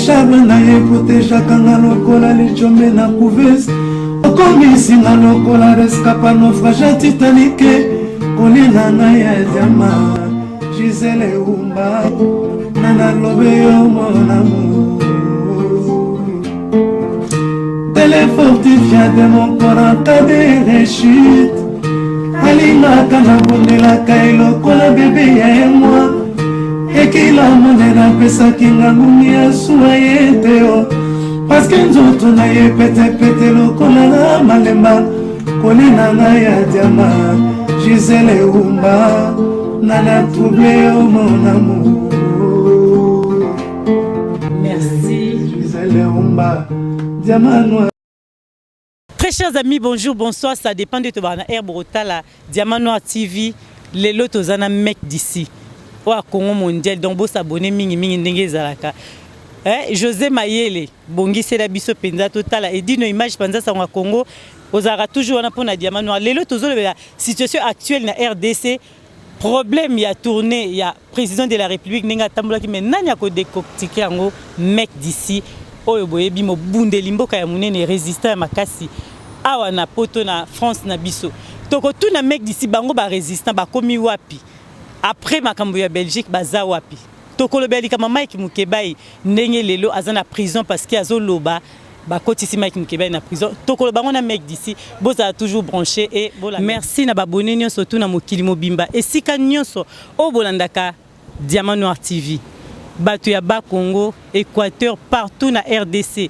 Charme na ye protegeaka nga lokola lijombe na couveuse, okomisi nga lokola rescapa naufrage ya Titanic, kolela na ya diama Gisele Umba na nalobe yo mon amour, tele fortifia de mon corps en cas de rechute, alingaka nabondelaka ye lokola bebe ya ye mwa ekila monene apesaki nga ngungi ya suwa ye te o parceke nzoto na ye petepete lokola na malemba kolela na ya diama Gisele Umba nana trouble yo mon amour. Merci. Gisele Umba diama noir. Très chers amis, bonjour, bonsoir. Ça dépend de toi. Air Brotala, Diamant Noir TV, lelo tozana mec d'ici. Oa Congo mondial, donc bo s'abonner mingi mingi ndenge ezalaka. Eh, José Mayele, bongisela biso penza totala edino image panza sango Congo ozalaka toujours wana mpona Diamant Noir. Lelo tozolobela situation actuelle na RDC, problème ya tournée ya président de la République ndenge atambolaki, mais nani akodécortiquer yango? Mec d'ici oyo boyebi, mobundeli mboka ya monene, résistant ya makasi awa na Poto, na France na biso. Tokotuna mec d'ici, bango barésistant bakomi wapi après makambo ya Belgique? Baza wapi? Tokolobela likambo Mike Mukebai, ndenge lelo aza na prison parce que azoloba bakotisi Mike Mukebai na prison. Tokoloba ngo na mec d'ici. Bozala toujours branché et bola. Merci na babone nyonso tu na mokili mobimba, esika nyonso oyo bolandaka Diamant Noir TV, bato ya Bas-Congo, Équateur, partout na RDC,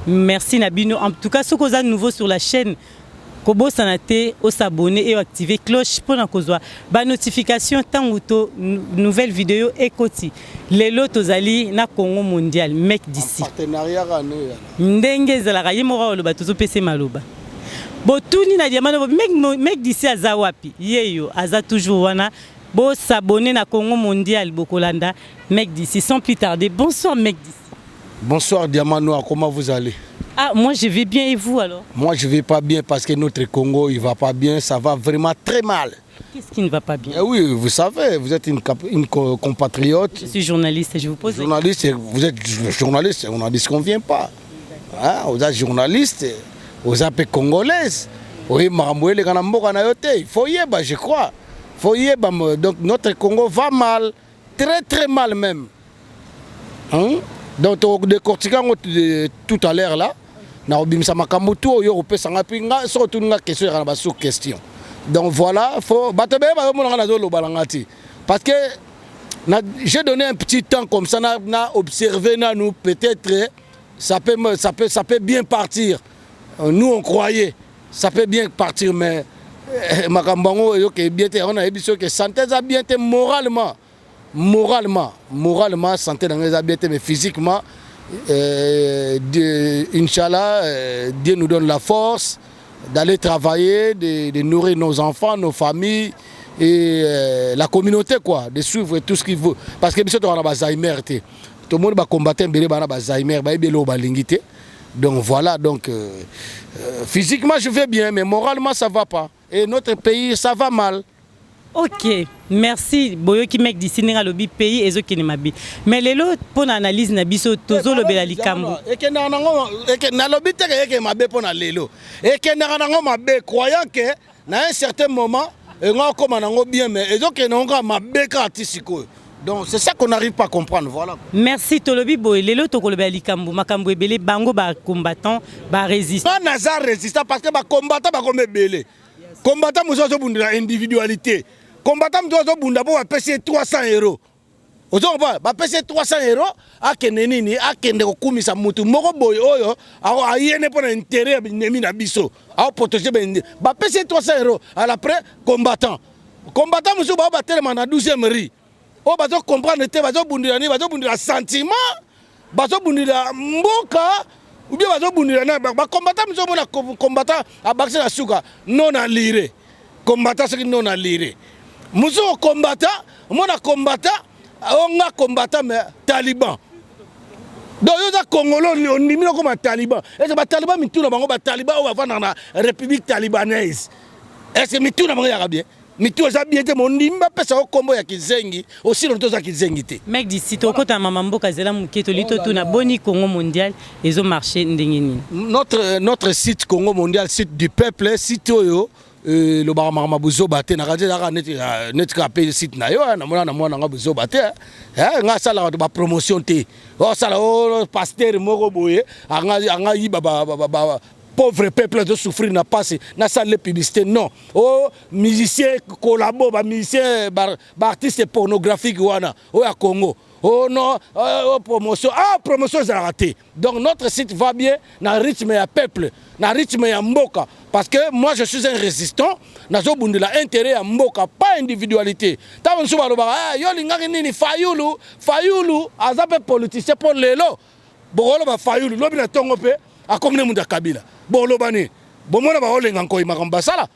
merci na bino. En tout cas, soki oza nouveau sur la chaîne, kobosana te osabonner et activer cloche mpona kozwa banotification ntango to nouvelle vidéo ekoti. Lelo tozali na Congo mondial, mec d'ici. Ndenge ezalaka, ye moko aloba, tozopesa maloba. Botuni na Diamant, mec d'ici aza wapi? Ye yo aza toujours wana. Bosabonner na Congo mondial, bokolanda mec d'ici. Sans plus tarder, bonsoir mec d'ici. Bonsoir Diamant Noir, comment vous allez? Ah, moi je vais bien, et vous alors? Moi je vais pas bien parce que notre Congo il va pas bien, ça va vraiment très mal. Qu'est-ce qui ne va pas bien? Eh oui, vous savez, vous êtes une compatriote. Je suis journaliste et je vous pose. Journaliste, vous êtes journaliste, on n'en dit qu'on vient pas. Hein? Vous êtes journaliste, vous êtes congolaise. Oui, makambo eleka na mboka na yo te, il faut yeba, je crois. Faut yeba, donc notre Congo va mal, très très mal même. Hein? Donc tokodécortiquer yango tout à l'heure là, na kobimisa makambo tu oyo kopesanga mpi nga soki otuni nga question yaka na basous question. Donc voilà, faut bato ebele bazomona nga nazoloba na nga te parce que j'ai donné un petit temps comme ça na observé nanu, peut-être ça peut bien partir. Nous on croyait ça peut bien partir, mais makambo yango eyoke bien te. Yango nayebi soki santé eza bien te, moralement santé na ngai eza bien te, mais physiquement, Dieu, Inch'Allah, Dieu nous donne la force d'aller travailler, de nourrir nos enfants, nos familles et la communauté, quoi, de suivre tout ce qu'il veut. Parce que biso tokana ba Alzheimer te. Tout le monde ba combattre mbele bana ba Alzheimer, ba ebelo balingi te. Donc voilà, donc physiquement je vais bien, mais moralement ça va pas. Et notre pays, ça va mal. Ok, merci. Boyoki mec d'ici ndenge alobi, pays ezokende mabe, mais lelo mpo na analyse na biso tozolobela likambo. Ekendaka nango, nalobi te ke eke mabe mpo na lelo, ekendaka nango mabe, croyant que na un certain moment engo akóma nango bien, mais ezokende nango kaka mabe kaka ti sikoyo. Donc c'est ça qu'on n'arrive pas à comprendre, voilà. Merci. Tolobi boye, lelo tokolobela likambo, makambo ebele, bango bacombattant, barésistant. Nga naza résistant parce que bacombattant bakomi ebele. Combattant mosusu azobundela individualité, combattant mosusu azobunda mpo bapesi ye 300 euro. Ozocomprendre? Bapesi ye 300 euro, akende nini, akende kokumisa mutu moko boye oyo ayene mpo na intérêt ya binemi na biso, aoprotéger. Bapesi ye 300 euro à l'après combattant. Combattant mosusu bao batelema na 12e rue oyo bazocomprendre te, bazobundela nini? Bazobundela sentiment, bazobundela mboka ou bien bazobundela na bacombattant mosusu? Omona combattant abakisi na suka non alire combattant, soki non alire mosusu combattant, omona combattant onga combattant mais taliban. Donc yo oza Congolo, ondimi okoma taliban. Ese bataliban mitu na bango, bataliban oyo bavandaka na République talibanaise, est-ce mitu na bango eyaka bien? Mitu eza bien te, mondimi bapesa yo nkombo ya kizengi, osilo to oza kizengi te. Mec d'ici, tokota mama mboka, zela moke, toli totuna boni Congo Mondial ezomarche ndenge nini? Notre site Congo Mondial, site du peuple, site oyo elobaka makambo buzoba te. Na kati ezalaka neti kaka mpe site na yo. Namona na mwana nga buzoba te. Nga asalaka bapromotion te. Osala pasteur moko boye anga yiba pauvre peuple azosouffrir na pasi, nasala publicité, non. O musicien collabo, bamusicien, baartiste pornographique wana oyo ya Congo, oh non, oh, promotion, ah, promotion ezalaka te. Donc notre site va bien na rythme ya peuple, na rythme ya mboka, parce que moi je suis un résistant, nazobundela intérêt ya mboka, pas individualité. Ntango mosusu balobaka: ah, yo olingaki nini? Fayulu, Fayulu aza mpe politicien. Mpo lelo bokoloba Fayulu, lobi na ntongo mpe akomi ne moto ya Kabila, boloba nini? Bomona baolenga nkoi makambo basala,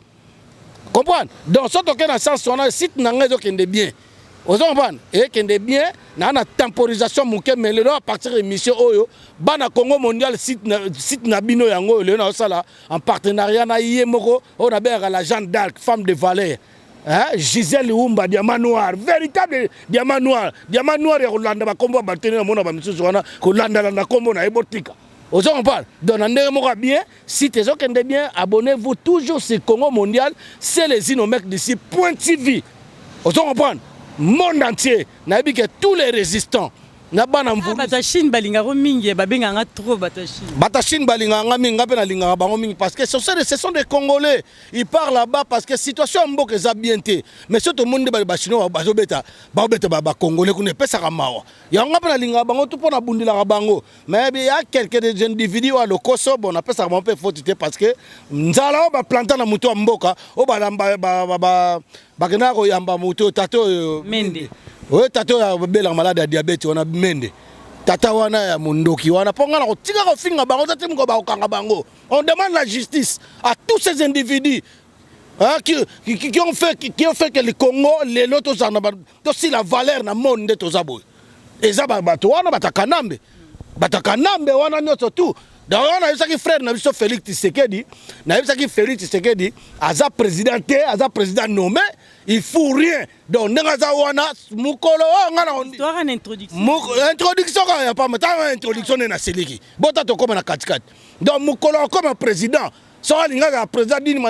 comprendre. Donc so toke na sens wana, site na ngai ezokende bien, ozo comprendre, ekende bien. Naa na temporisation moke, mais lelo à partir ya émission oyo, bana Congo Mondial, site na bino yango oyo lelo naosala en partenariat na ye moko oyo nabengaka la Jeanne d'Arc, femme de valeur, hein? Gisèle Wumba, diamant noir, véritable diamant noir, diamant noir ya kolanda bakombo ya bato. Namona bamisusu wana kolandalanda kombo na ye, botika, ozo comprendre. Donc na ndenge moko ya bien, site ezokende bien. Abonnez-vous toujours sur Congo Mondial, c'est les Inomec d'ici point TV, ozo comprendre, monde entier. Nayebi ke tous les résistants na bana mvulu. Bato ya Chine balingako mingi, babengaka trop bato ya Chine. Bato ya Chine balingaka nga mingi, nga mpe nalingaka bango mingi, parce que ce sont des Congolais. Ils parlent là-bas parce que situation ya mboka eza bien te. Mais so tomoni nde Bachinois bazobeta, baobeta Bacongolais kuna, epesaka mawa. Yango nga mpe nalingaka bango tu mpo nabundelaka bango. Mais ya quelques individus oyo lokoso, bon, napesaka bango mpe faute te, parce que nzala oyo baplanta na motu ya mboka oyo bakendaka koyamba motu oyo, tata oyo. Mende. Oyo tata oyo abelaka malade ya diabète wana, Mende, tata wana ya mondoki wana. Mpo nga na kotika kofinga bango te, moko bakokanga bango. On demande la justice à tous ces individus, hein, qui ont fait que le Congo lelo tozala tosila valeur na monde nde toza boye. Eza bato wana, batakanambe, batakanambe wana nyonso tout. Donc wana nayebisaki frère na biso Félix Tshisekedi, nayebisaki Félix Tshisekedi aza président te, aza président nommé, il faut rien. Donc ndenge aza wana, mokolo oyo nga na introduction, introduction kaka ya pamba, ntango introduction nde nasiliki, bota tokóma na katikati. Donc mokolo akóma président, soki alingaka président d'une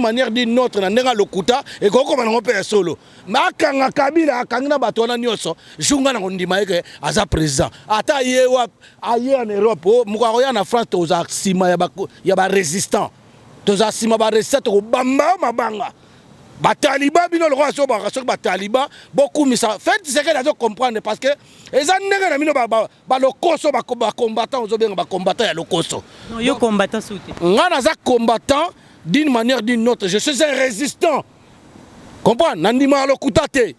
manière d'une autre, na ndenge alokuta, ekokoma nango mpe ya solo. Me akanga Kabila, akangi na bato wana nyonso, jour nga na kondima ye ke aza président. Ata ye wapi, aye en Europe, moko akoya na France, toza nsima ya barésistant, toza nsima barésistant, tokobamba mabanga. Bataliban bino lokola so baka, soki bataliban bokumisa Félix Tshisekedi, azo comprendre, parce que eza ndenge na bino balokoso, bacombattant, ozobenga bacombattant ya lokoso. Yo combattant su te. Nga naza combattant d'une manière d'une autre, je suis un résistant, comprendre. Nandimaka lokuta te,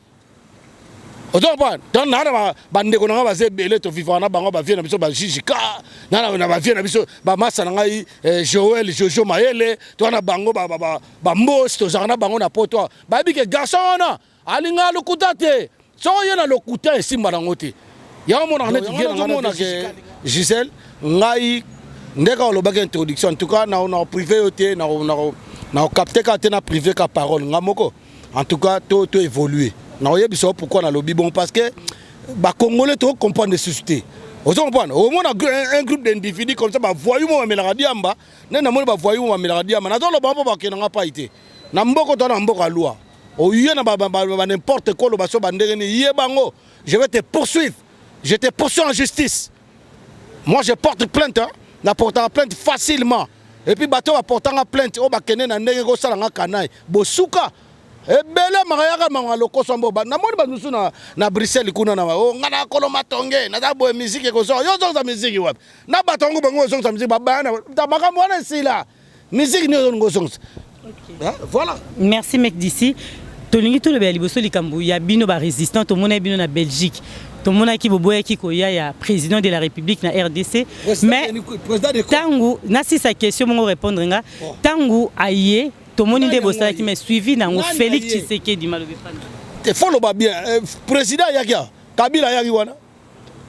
ozo comprendre. Donc naa na bandeko na ngai baza ebele, tovivaka na bango, bavie na biso bajijika, na bavie na biso bamasa na ngai Joel Jojo Mayele, toza na bango bambosi, tozalaka na bango na poto. Bayebi ke garçon wana alingaka lokuta te. Soki oye na lokuta, esimba nango te. Yango monaka neti vie na ngai na Gisèle. Ngai ndenge olobaki introduction, en tout cas na privé yo te, na ocapte kaka te, na privé ka parole nga moko. En tout cas to évoluer, nakoyebisa yo pourquoi nalobi bon, parce que Bacongolais tocomprendre lisusu te, ozo comprendre. Omona un groupe d'individus comme ça, bavoyu mo bamelaka diamba, nde namoni bavoyu mo bamelaka diamba. Nazoloba mpo bakendanga pai te na mboka to na mboka loi oye na ba n'importe quoi, oloba so bandenge nini ye bango. Je vais te poursuivre, je te poursuis en justice. Moi je porte plainte, hein? Naportaka plainte facilement. Et puis bato baportanga plainte oyo bakende na ndenge kosalanga kanai bosuka ebele maka yaka manga lokoso mbo. Namoni bato mosusu na Bruxelles kuna na o nga na kolo matonge, naza boye, misiki ekozonga. Yo ozongisa misiki wapi? Na bato yango bango ozongisa misiki, babaya na makambo wana esila. Misiki nini ozolinga ozongisa? Voilà. Merci mec d'ici. Tolingi tolobela liboso likambo ya bino barésistant. Tomonaki bino na Belgique, tomonaki boboyaki koya ya président de la République na RDC. Mais ntango nasisa question mongo, répondre nga. Ntango aye, tomoni nde bosalaki, mais suivi nango Félix Tshisekedi malobi. Te, faut loba bien. Président ayaki, Kabila ayaki wana.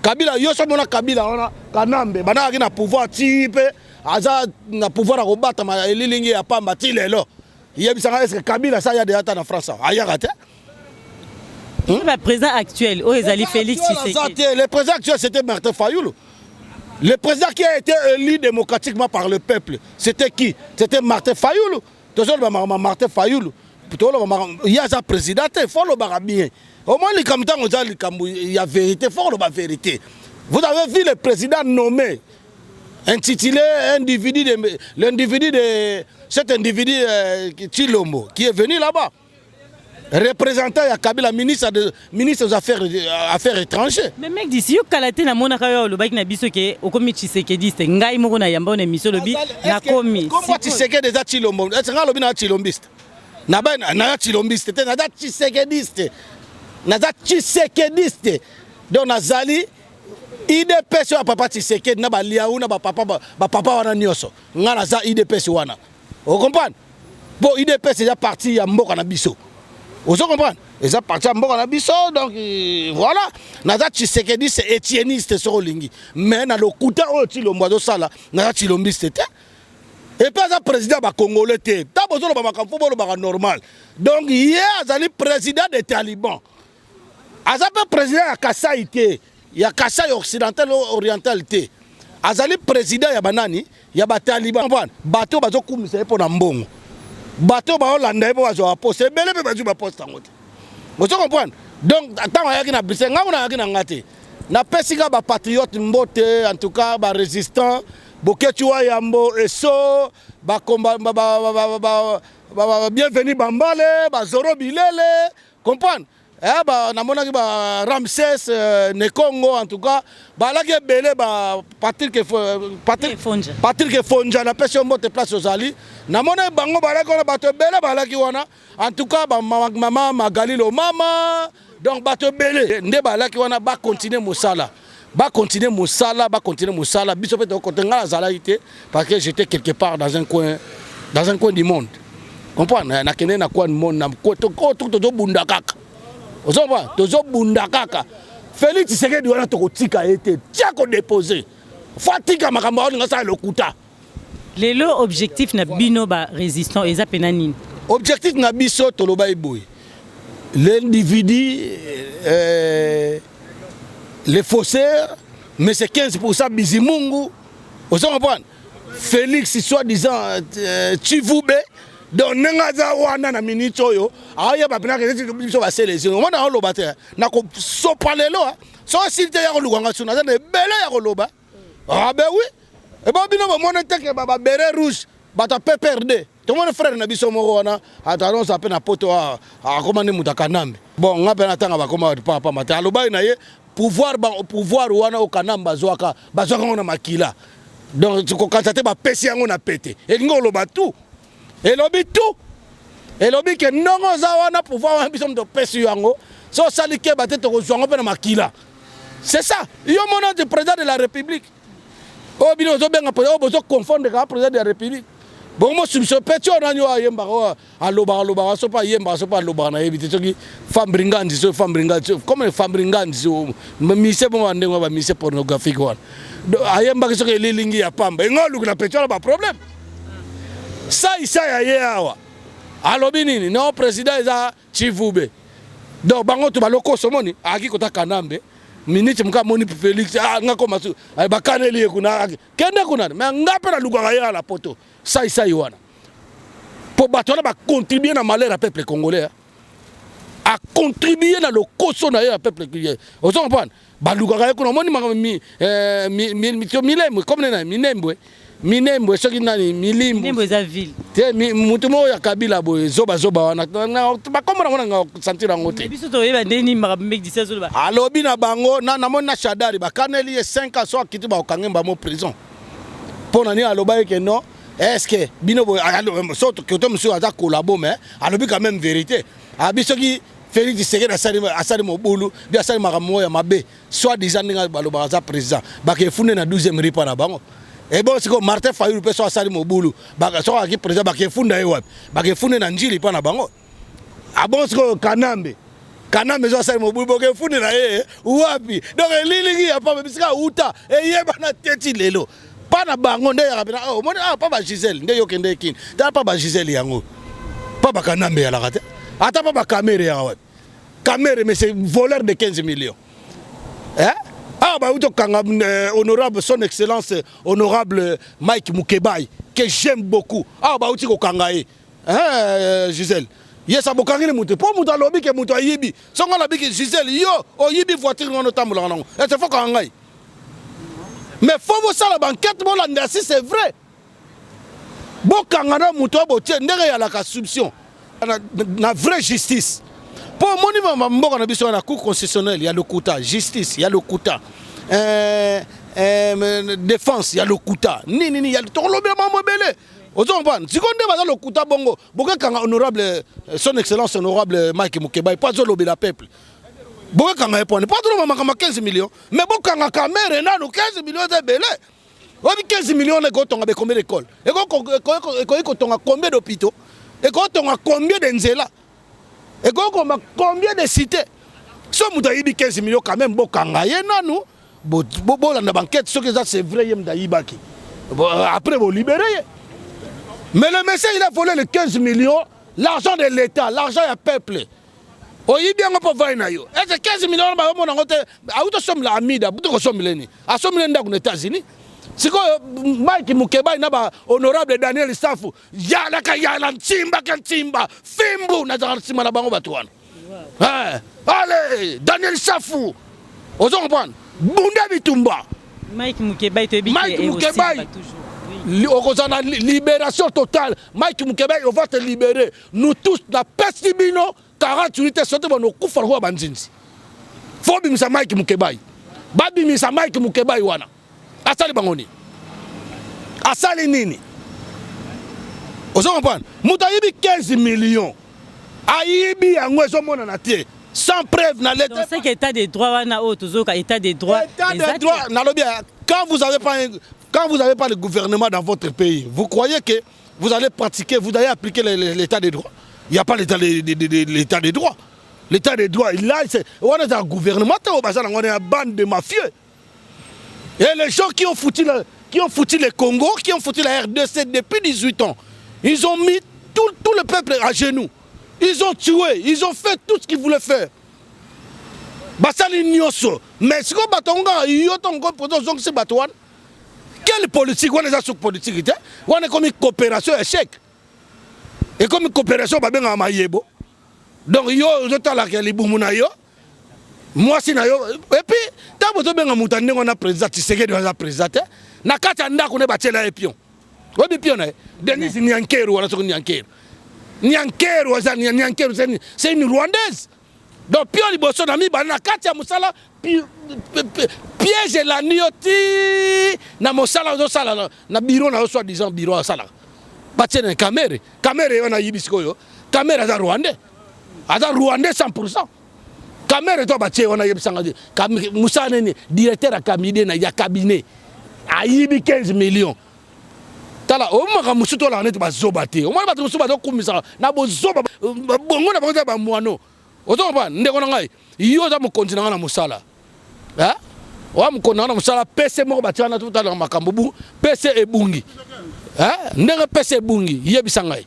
Kabila, yo so mona Kabila wana, Kanambe banakaki na pouvoir ti mpe aza na pouvoir ya kobatama elilingi ya pamba ti lelo. Yebisanga, est ce que Kabila sa ya deja ata na France ayaka te? Le président actuel oyo ezali Félix Tshisekedi. Le président actuel, c'était Martin Fayulu. Le président qui a été élu démocratiquement par le peuple, c'était qui? C'était Martin Fayulu. Tozoloba makambo Martin Fayulu, toloba ye aza président te. Faut olobaka bien. Au moins likambo, ntango eza likambo ya vérité, faut oloba vérité. Vous avez vu le président nommé, intitulé individu de l'individu de cet individu Tshilombo, qui est venu là-bas, représentant ya Kabila, ministre des affaires étrangères. Mais mec d'ici, yo kala te namonaka yo olobaki na biso ke okomi tshisekediste. Ngai moko na yamba na émission, olobi nakomi. Kombo Tshisekedi eza Tshilombo. Est-ce nga alobi na tshilombiste? Naza tshilombiste te, naza tshisekediste, naza tshisekediste. Donc nazali UDPS oyo ya papa Tshisekedi na baliau na bapapa, bapapa wana nyonso. Nga naza UDPS wana, ocomprendre? Mpo UDPS eza parti ya mboka na biso, ozo comprendre? Eza parti ya mboka na biso. Donc voilà, naza tshisekediste, etieniste soki olingi. Mais na lokuta oyo Tshilombo azosala, naza tshilombiste te. Et puis aza président ya bacongolais te. Ntango bozoloba makambo, faut bolobaka normal. Donc ye azali président des talibans, aza mpe président ya Kasai te, ya Kasai occidental, oriental te. Azali président ya banani? Ya bataliban. Bato bazokumisa ye mpo na mbongo, bato baolanda ye mpo bazwa baposte ebele, mpe bazwi baposte yango te. Ozo comprendre? Donc ntango ayaki na Bruxelles, ngai mona ayaki na nga te. Napesi nga bapatriote mbote, en tout cas barésistant, Boketi wa Yambo, eso bakomba, bienvenu bambale, bazoro bilele, comprendre? Eh, ba namonaki ba Ramses Nekongo, en tout cas balaki ebele, ba Patrick, Patrick Fonja. Patrick Fonja, napesi yo mbote place ozali. Namonaki bango balaki wana, bato ebele balaki wana, en tout cas bamama Magali Lomama. Donc bato ebele nde balaki wana. Bakontinue mosala, bakontinue mosala, bakontinue mosala. Biso mpe tokote. Ngai nazalaki te parce que j'étais quelque part dans un coin du monde, comprendre? Nakende na coin du monde na tozobunda kaka, ozomona, tozobunda kaka. Félix Tshisekedi wana, tokotika ye te. Tia kodépose, faut atika makambo aolinga asala lokuta. Lelo objectif na bino barésistant eza mpena nini? Objectif na biso, toloba eboye: l'individu, les faussaires, mais c'est 15 Bizimungu, ozo comprendre? Félix soi-disant Tshivube. Donc ndenge aza wana na minute oyo, aoyeba mpena biso baselesi. Omona, aoloba te, nakosopa lelo. So osili te, ya koluka nga suna, aza na ebele ya koloba. Ah ben oui, ebo bino bomoni teke babéret rouge, bato ya PPRD. Tomoni frère na biso moko wana atanonsa mpe na poto, akoma nde moto akanambe. Bon, nga mpe natanga bakoma pamba te. Alobaki na ye pouvoir, pouvoir wana oyo Kanambe azwaka, bazwaka yango na makila. Donc kokanisa te bapesi yango na pete. Elingi oloba tout, elobi tout, elobi ke ndongo oza wana, pouvoir wana, biso moto opesi yo yango. So osali keba te, tokozwa yango mpe na makila. C'est ça. Yo mona te, président de la République oyo bino ozobenga, oyo bozoconfondre kaka président de la République. Bongo mosubiso peti oyo nani oyo ayembaka, oyo alobaka, alobaka so mpe ayembaka so mpe alobaka, nayebi te soki Fambringanzi, soki Fambringanzi, comme Fambringanzi mise bongo bandenge bamise pornographique wana ayembaki, soki elilingi ya pamba enga oluki na peti wana baproblème. Saisai aye awa, alobi nini? Non, président eza Tshivube. Donc bango to balokoso. Omoni ayaki kota Kanambe minute moka, amoni Félix, ah, nga koma su bakaneli ye kuna, kende kuna. Mais nga mpe nalukaka ye ala poto saisai wana, mpo bato wana bacontribue na malheur ya peuple congolais, acontribue na lokoso na ye ya peuple. Ozo comprendre? Balukaka ye kuna. Omoni makambo Milembwe, comme nena Minembwe, Minembwe soki nani, Milimbu eza ville. Te, mutu moko ya Kabila boye, zobazoba wana, bakombo nango nanga sentir yango te. Biso toyeba nde nini makambo Mec d'ici azoloba. Alobi na bango, namoni na Shadari bakaneli ye 5 ans. So akiti, bakokange mbamo prison. Mpo na nini? Aloba ye ke non, est ce que bino boye so kote mosusu aza collabo, mais alobi quand même vérité. Abi soki Félix Tshisekedi asali mobulu bi, asali makambo moko ya mabe, soit disant ndenge balobaka aza président, bakefunde na 12e ripa na bango. Ebo sikoyo Martin Fayulu mpe so asali mobulu, soki azalaki président, bakefunda ye wapi? Bakefunde na Njili mpa na bango. Abon sikoyo Kanambe, Kanambe so asali mobulu, bokefunde na ye wapi? Donc elilingi ya pamba, bisika auta eyebana te ti lelo mpa na bango nde yaka mpena. Omoni awa mpa bagisele nde yokende ekini, tala mpa bagisele yango. Mpa bakanambe eyalaka te, ata mpa bakamere eyaka wapi? Kamere, mais c'est voleur de 15 millions, eh? Ah, bauti kokanga honorable, son excellence honorable Mike Mukebai, que j'aime beaucoup. Ah, bauti kokanga ye, hein, Gisèle yesa bokangeli moto mpo moto alobi ke moto ayibi. Songo alobi ke Gisèle, yo oyibi voiture wana otambolaka nango, ese faut kanga ngai? Mais faut bosala baenquête, bolanda si c'est vrai. Bokanga na moto oyo botie ndenge eyalaka soupçon na vraie justice, mpo omoni mboka na biso wana, cour constitutionnelle ya lokuta, justice ya lokuta, défense ya lokuta, nini nini, tokolobela mambo ebele. Ozo comprendre? Sikoyo nde baza lokuta bongo, bokekanga honorable, son excellence honorable Mike Mukebai mpo azolobela peuple. Bokekanga ye pone mpo azoloba makambo ya 15 millions. Mais bokanga Kamere nanu. 15 millions eza ebele. Oyebi 15 millions wana ekotonga be combien d'école, ekoki kotonga combien d'hôpitaux, ekoki kotonga combien de nzela, ekoki koma combien de cité? So moto ayibi 15 millions, quand même bokanga ye nanu, bolanda baenquête. Soki eza c'est vrai ye moto ayibaki, après bolibérer ye. Mais le monsieur, il a volé le 15 millions, l'argent de l'État, l'argent ya peuple. Oyibi yango mpo vai na yo ese 15 millions bazomona yango te. Auti osomela Amida, buti kosomela nini, asomeli ndako na États-Unis. Sikoyo Mike Mukebai na bahonorable Daniel Safu yalaka yala ntimbaka ntimba fimbu, nazalaka nsima na bango bato wana. Allez, Daniel Safu, ozo comprendre, bunda bitumba. Mike Mukebai, toyebi. Mike Mukebai, okozala na libération totale. Mike Mukebai, on va te libérer, nous tous. Napesi bino 48 heures, sote bano okufa lokola banzinzi. Faut bimisa Mike Mukebai, babimisa Mike Mukebai wana. Asali bango nini? Asali nini? Ozo comprendre? Moto ayibi 15 millions, ayibi yango ezomonana te, sans preuve na l'état. Donc c'est que état de droit wana oyo tozoyoka, état de droit. État de droit, nalobi, quand vous avez pas le gouvernement dans votre pays, vous croyez que vous allez pratiquer, vous allez appliquer l'état de droit? Il n'y a pas l'état de, l'état de droit. L'état de droit là, c'est on est un gouvernement te, baza nango ya bande de mafieux et les gens qui ont foutu le Congo, qui ont foutu la RDC depuis 18 ans. Ils ont mis tout le peuple à genoux, ils ont tué, ils ont fait tout ce qu'ils voulaient faire, basali nyonso. Mais sikoyo bato yango kaka yo ntongo mpoza ozongisi bato wana, quelle politique wana? Eza soki politique te wana, ekomi coopération échec, ekomi coopération babengaka mayebo. Donc yo ozotalaka libumu na yo, mwasi na yo, et puis ntango bozobenga moto ya ndenge wana président Tshisekedi, aza président te. Na kati ya ndako nde batiela ye pion. Oyebi pion na ye, Denise Niankeru wana, soki Niankeru, Niankeru aza Niankeru, c'est une Rwandaise. Donc pion liboso na mibale na kati ya mosala, piège elandi yo ti na mosala ozosala na bureau na yo, soi disant bureau asalaka. Batie na Kamere. Kamere wana ayibi. Sikoyo Kamere aza Rwandais, aza Rwandais 100. Kamere to batie wana, yebisanga mosala nini? Directeur ya cabinet na ya cabinet ayibi 15 millions. Tala, omaka mosusu tolaka neti bazoba te. Omoni bato mosusu bazokumisaka na bozoba bongo na bango eza bamwano. Ozo comprendre, ndeko na ngai? Yo oza mokonzi na ngai na mosala, oya mokonzi na ngai na mosala. Pese moko batia wana, totalaka makambo bu pese ebungi ndenge pese ebungi. Yebisa ngai,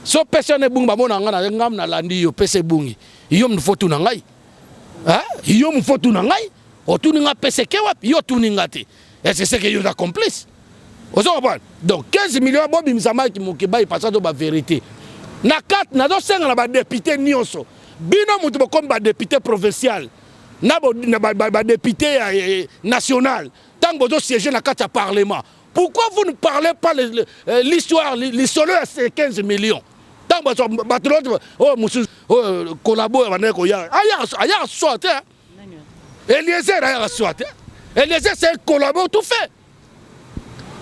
so pese wana ebungi, bamona ngai na ngai nalandi yo. Pese ebungi, yo mutu faut tuna ngai, yo mutu faut tuna ngai. Otuni nga pese ke wapi? Yo otuni nga te, est ce que yo oza complice? Ozo comprendre? Donc 15 millions, bobimisa Mike Mukebai, pasa to bavérité na kati. Nazosenga na badéputé nyonso, bino moto bokomi badéputé provincial na badéputé national, ntango bozosiéger na kati ya parlement, pourquoi vous ne parlez pas l'histoire, lisolo ya ces 15 millions? Ntango bato oyo mosusu oyo collabo oyo bandaki koya, ayaka swa te. Eliezer ayaka swa te. Eliezer, c'est un collabo tout fait.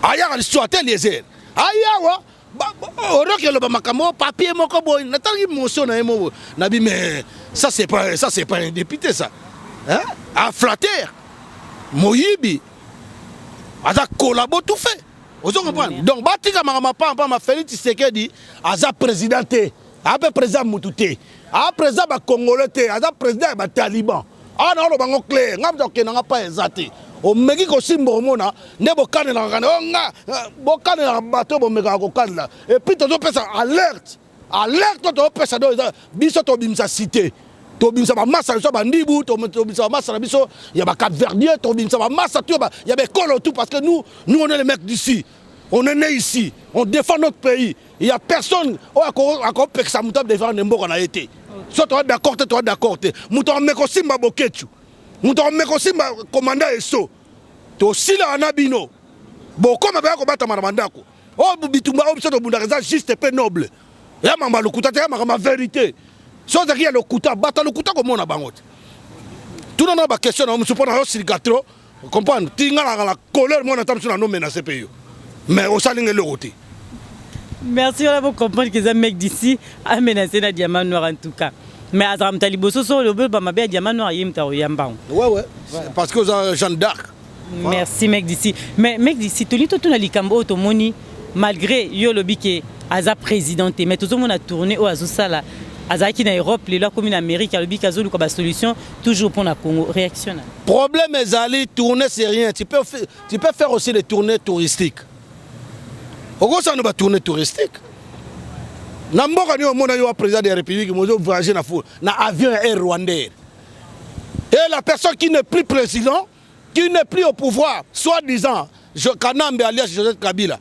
Ayaka swa te. Eliezer ayawa oroki eloba makambo papier moko boye. Natalaki motion na ye mo boye, nabi mais ça, c'est pas un député, ça, hein? Un flatteur, moyibi, aza collabo tout fait. Ozo comprendre? Donc batika makambo pamba. Félix Tshisekedi aza président te, aza mpe président mutu te, aza président bacongolais te, aza président ya bataliban. Awa na oloba ngo clair, nga moto akendanga pa eza te. Omeki kosimba, omona nde bokanelaka kana o nga bokanelaka bato, bomekaka kokanela. Et puis tozopesa alerte. Alerte topesa do eza biso tobimisa cité. Tobimisa bamasa na biso ya bandibu, tobimisa bamasa na biso ya bacapverdien, tobimisa bamasa tu ya bekolo tout, parce que nous, nous, on est les mecs d'ici. On est né ici, on défend notre pays. Il y a personne oyo akopekisa moto adéfendre mboka na ye te. So toza d'accord te, toza d'accord te. Moto ameka osimba Boketu, moto ameka osimba commandant Eso, tosilaka na bino. Bokoma baya kobatama na bandako. Oyo bitumba oyo biso tobundaka eza juste mpe noble. Ya makambo ya lokuta te, ya makambo ya vérité. So ozalaki ya lokuta, bato ya lokuta komona bango te. Tuna na baquestion na yo mosusu mpo na yo silika trop, comprendre ti nga naka na colère. Mona ata mosusu na no menace mpe yo, mais osalinga eloko te. Merci. Wana bocomprendre que eza mec d'ici amenace na Diamant Noir en tout cas, mais azalaka moto ya liboso. So olobi bamabe ya Diamant Noir, ye moto akoyamba ngo. Ouais, parce que oza Jeanne d'Arc. Merci, mec d'ici. Mais mec d'ici, tolingi totuna likambo oyo tomoni. Malgré yo olobi ke aza président te, mais tozomona tournée oyo azosala. Azalaki na Europe, lelo akomi na Amérique. Alobi ke azoluka basolution toujours mpona Congo. Réaction na Problème ezali, tourner, c'est rien. Tu peux faire aussi des tournées touristiques. Okosala no batournée touristique na mboka nini? Omona yo wa président de la République mozo voyager na avion ya Air Rwandair, et la personne qui n'est plus président, qui n'est plus au pouvoir, soi-disant Kanambe alias Joseph Kabila,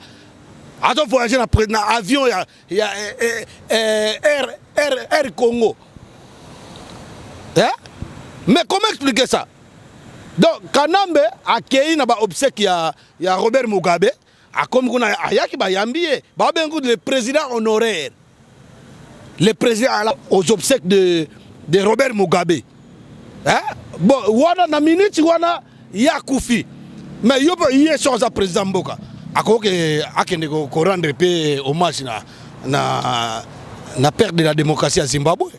azo voyager na avion ya Air Congo, hein? Mais comment expliquer ça? Donc Kanambe akei na baobsèque ya Robert Mugabe. Akomi kuna, ayaki, bayambi ye, babengi le président honoraire, le président aux obsèques de Robert Mugabe, hein? Bon, wana na minute wana ye akufi, mais yo mpe ye so aza président mboka, akoki akende korendre mpe hommage na père de la démocratie ya Zimbabwe.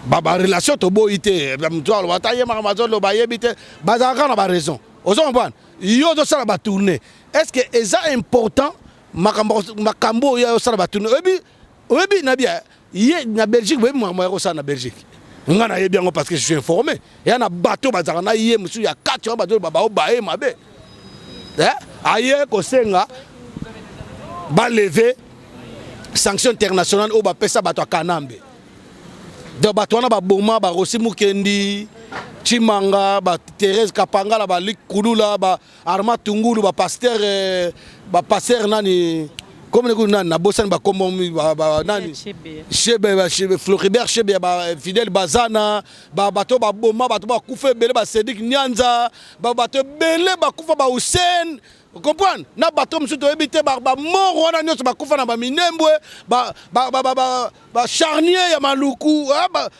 Barelation toboyi te. Motu aloba ata ye makambo azoloba, ayebi te, bazalaka kaka na baraison. Ozo comprendre? Yo ozosala batournée, est ce que eza important makambo oyo osala batournée? Oyebi na bia ye na Belgique, boyebi makambo ya kosala na Belgique. Nga nayebi yango parce que je suis informé. Eya na bato bazalaka na ye mosusu ya kati wana, bazoloba baobaye mabe. Aye kosenga balever sanction internationale oyo bapesa bato ya Kanambe. Donc bato wana baboma barosi Mukendi Chimanga, bathérèse Kapangala, balik Kulula, baarma Tungulu, bapasteur nani, comme nani, nabosani bakombo, nani, Shebe, Floribert Shebe, Fidèle Bazana, bato baboma bato, bakufa ebele, baCédric Nyanza, bato ebele bakufa, baHussein, comprendre, na bato mosusu toyebi te. Bamort wana nyonso bakufa na baminembwe, bacharnier ya Maluku,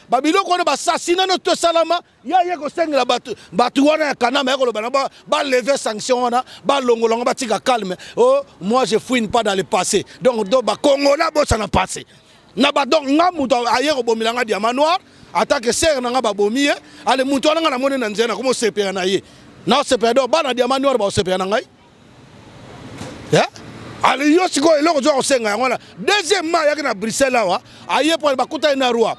babiloko wana, basasina nyonso tosalama. Ya ye kosengela bato wana ya Kanama, ya koloba na balever sanction wana, balongola yango, batika calme. Oh, moi, je fouine pas dans le passé. Donc bakongola bosana passé na ba. Donc nga moto aye kobomela nga Diamant Noir, atake sere na nga babomi ye. Ale, moto wana nga namoni na nzela, nakoma osepela na ye, naosepela. Donc bana Diamant Noir baosepela na ngai. Ale, yo sikoyo eloko ozoka kosenga yango wana. Deuxièmement, ayaki na Bruxelles awa, aye mpo bakutani na roi.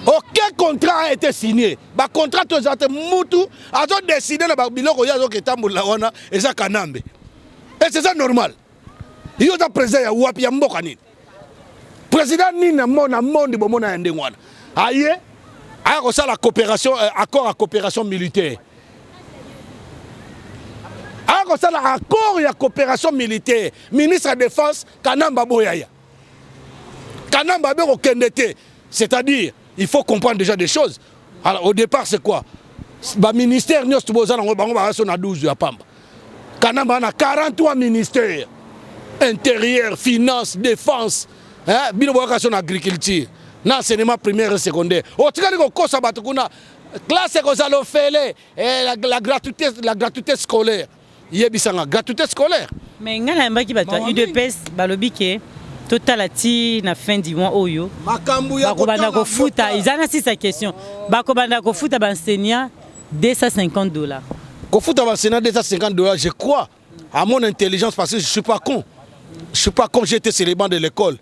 Aucun contrat a été signé. Bacontrat to eza te. Mutu azodécider na biloko ye azoka etambolela wana eza Kanambe. Ese eza normal? Yo oza président ya wapi, ya mboka nini, président nini na monde bomona ya ndenge wana? Aye aya kosala coopération, accord ya coopération militaire, aya kosala accord ya coopération militaire. Ministre ya Défense Kanamba boyaya, Kanamba abe kokende te. C'est-à-dire, il faut comprendre déjà des choses. Alors, au départ, c'est quoi? Baministère nyonso boza nango, bango baza so na 12 ya pamba. Kanamba na 43 ministères: intérieur, finance, défense, hein? Bino boyaka so na agriculture, na enseignement primaire et secondaire. Otikali kokosa bato kuna, classe ekozala ofele, eh, la gratuité scolaire. Yebisanga gratuité scolaire. Mais ngai nayambaki bato ya UDPS, balobi ke totala ti na fin du mois oyo. Makambo ya bakobanda kofuta, eza na sisa question, bakobanda kofuta baenseignant 250 $. Kofuta baenseignant 250 $, je crois à mon intelligence, parce que je suis pas con, je suis pas con, j'étais sur les bancs de l'école.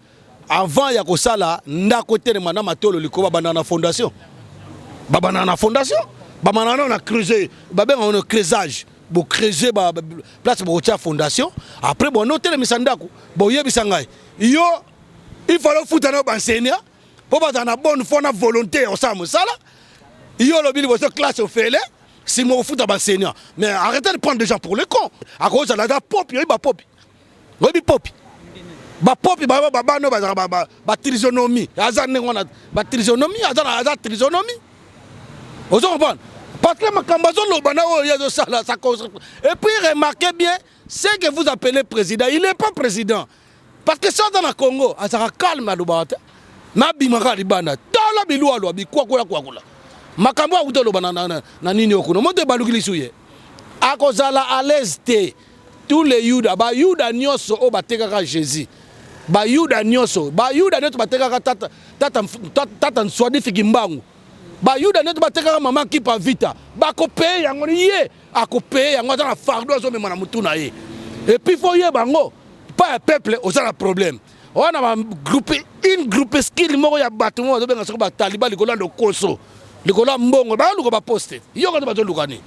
Avant ya kosala ndako etelema na matolo likolo, babanda na fondation, babanda na fondation, babanda nano na creuser, babengaka no creusage. Bocreuser place bokotia fondation, après bono otelemisa ndako. Boyebisa ngai, yo Il fallait ofuta na baenseignant mpo bazala na bonne foi na volonté ya kosala mosala. Yo olobi liboso classe ofele, nsima okofuta baenseignant. Mais arrêtez de prendre des gens pour les cons. Akozala aza popi, oyebi bapopi, oyebi popi, bapopi babana oyo bazalaka batrisonomie, aza ndenge wana, batrisonomie, aza trisonomie. Ozo comprendre? Parce que makambo azoloba na oyo ye azosala, ça. Et puis remarquez bien ce que vous appelez président, il n'est pas président, parce que so aza na Congo azalaka calme, alobaka te. Nabimaka libanda, tala bilwalwa, bikwakola kwakula, makambo akuta oloba na, na, na, na nini okuna moto ebaluki lisu, ye akozala à l'aise te. Tous les Yuda, Bayuda nyonso oyo batekaka Jésus, bayuda nyonso batekaka tata, tata, tata, tata Nswadifiki Mbangu, Bayuda nyonso batekaka mama Kipa Vita, bakopeye yango. Ye akopeye yango, aza na fardeau azomema na motu na ye. Et puis faut yeba yango, pa ya peuple oza na problème wana, bagroupe, une groupuscule moko ya bato moko bazobenga soko bataliba, likolo ya lokoso, likolo ya mbongo, baluka baposte. Yoka nde bazoluka nini?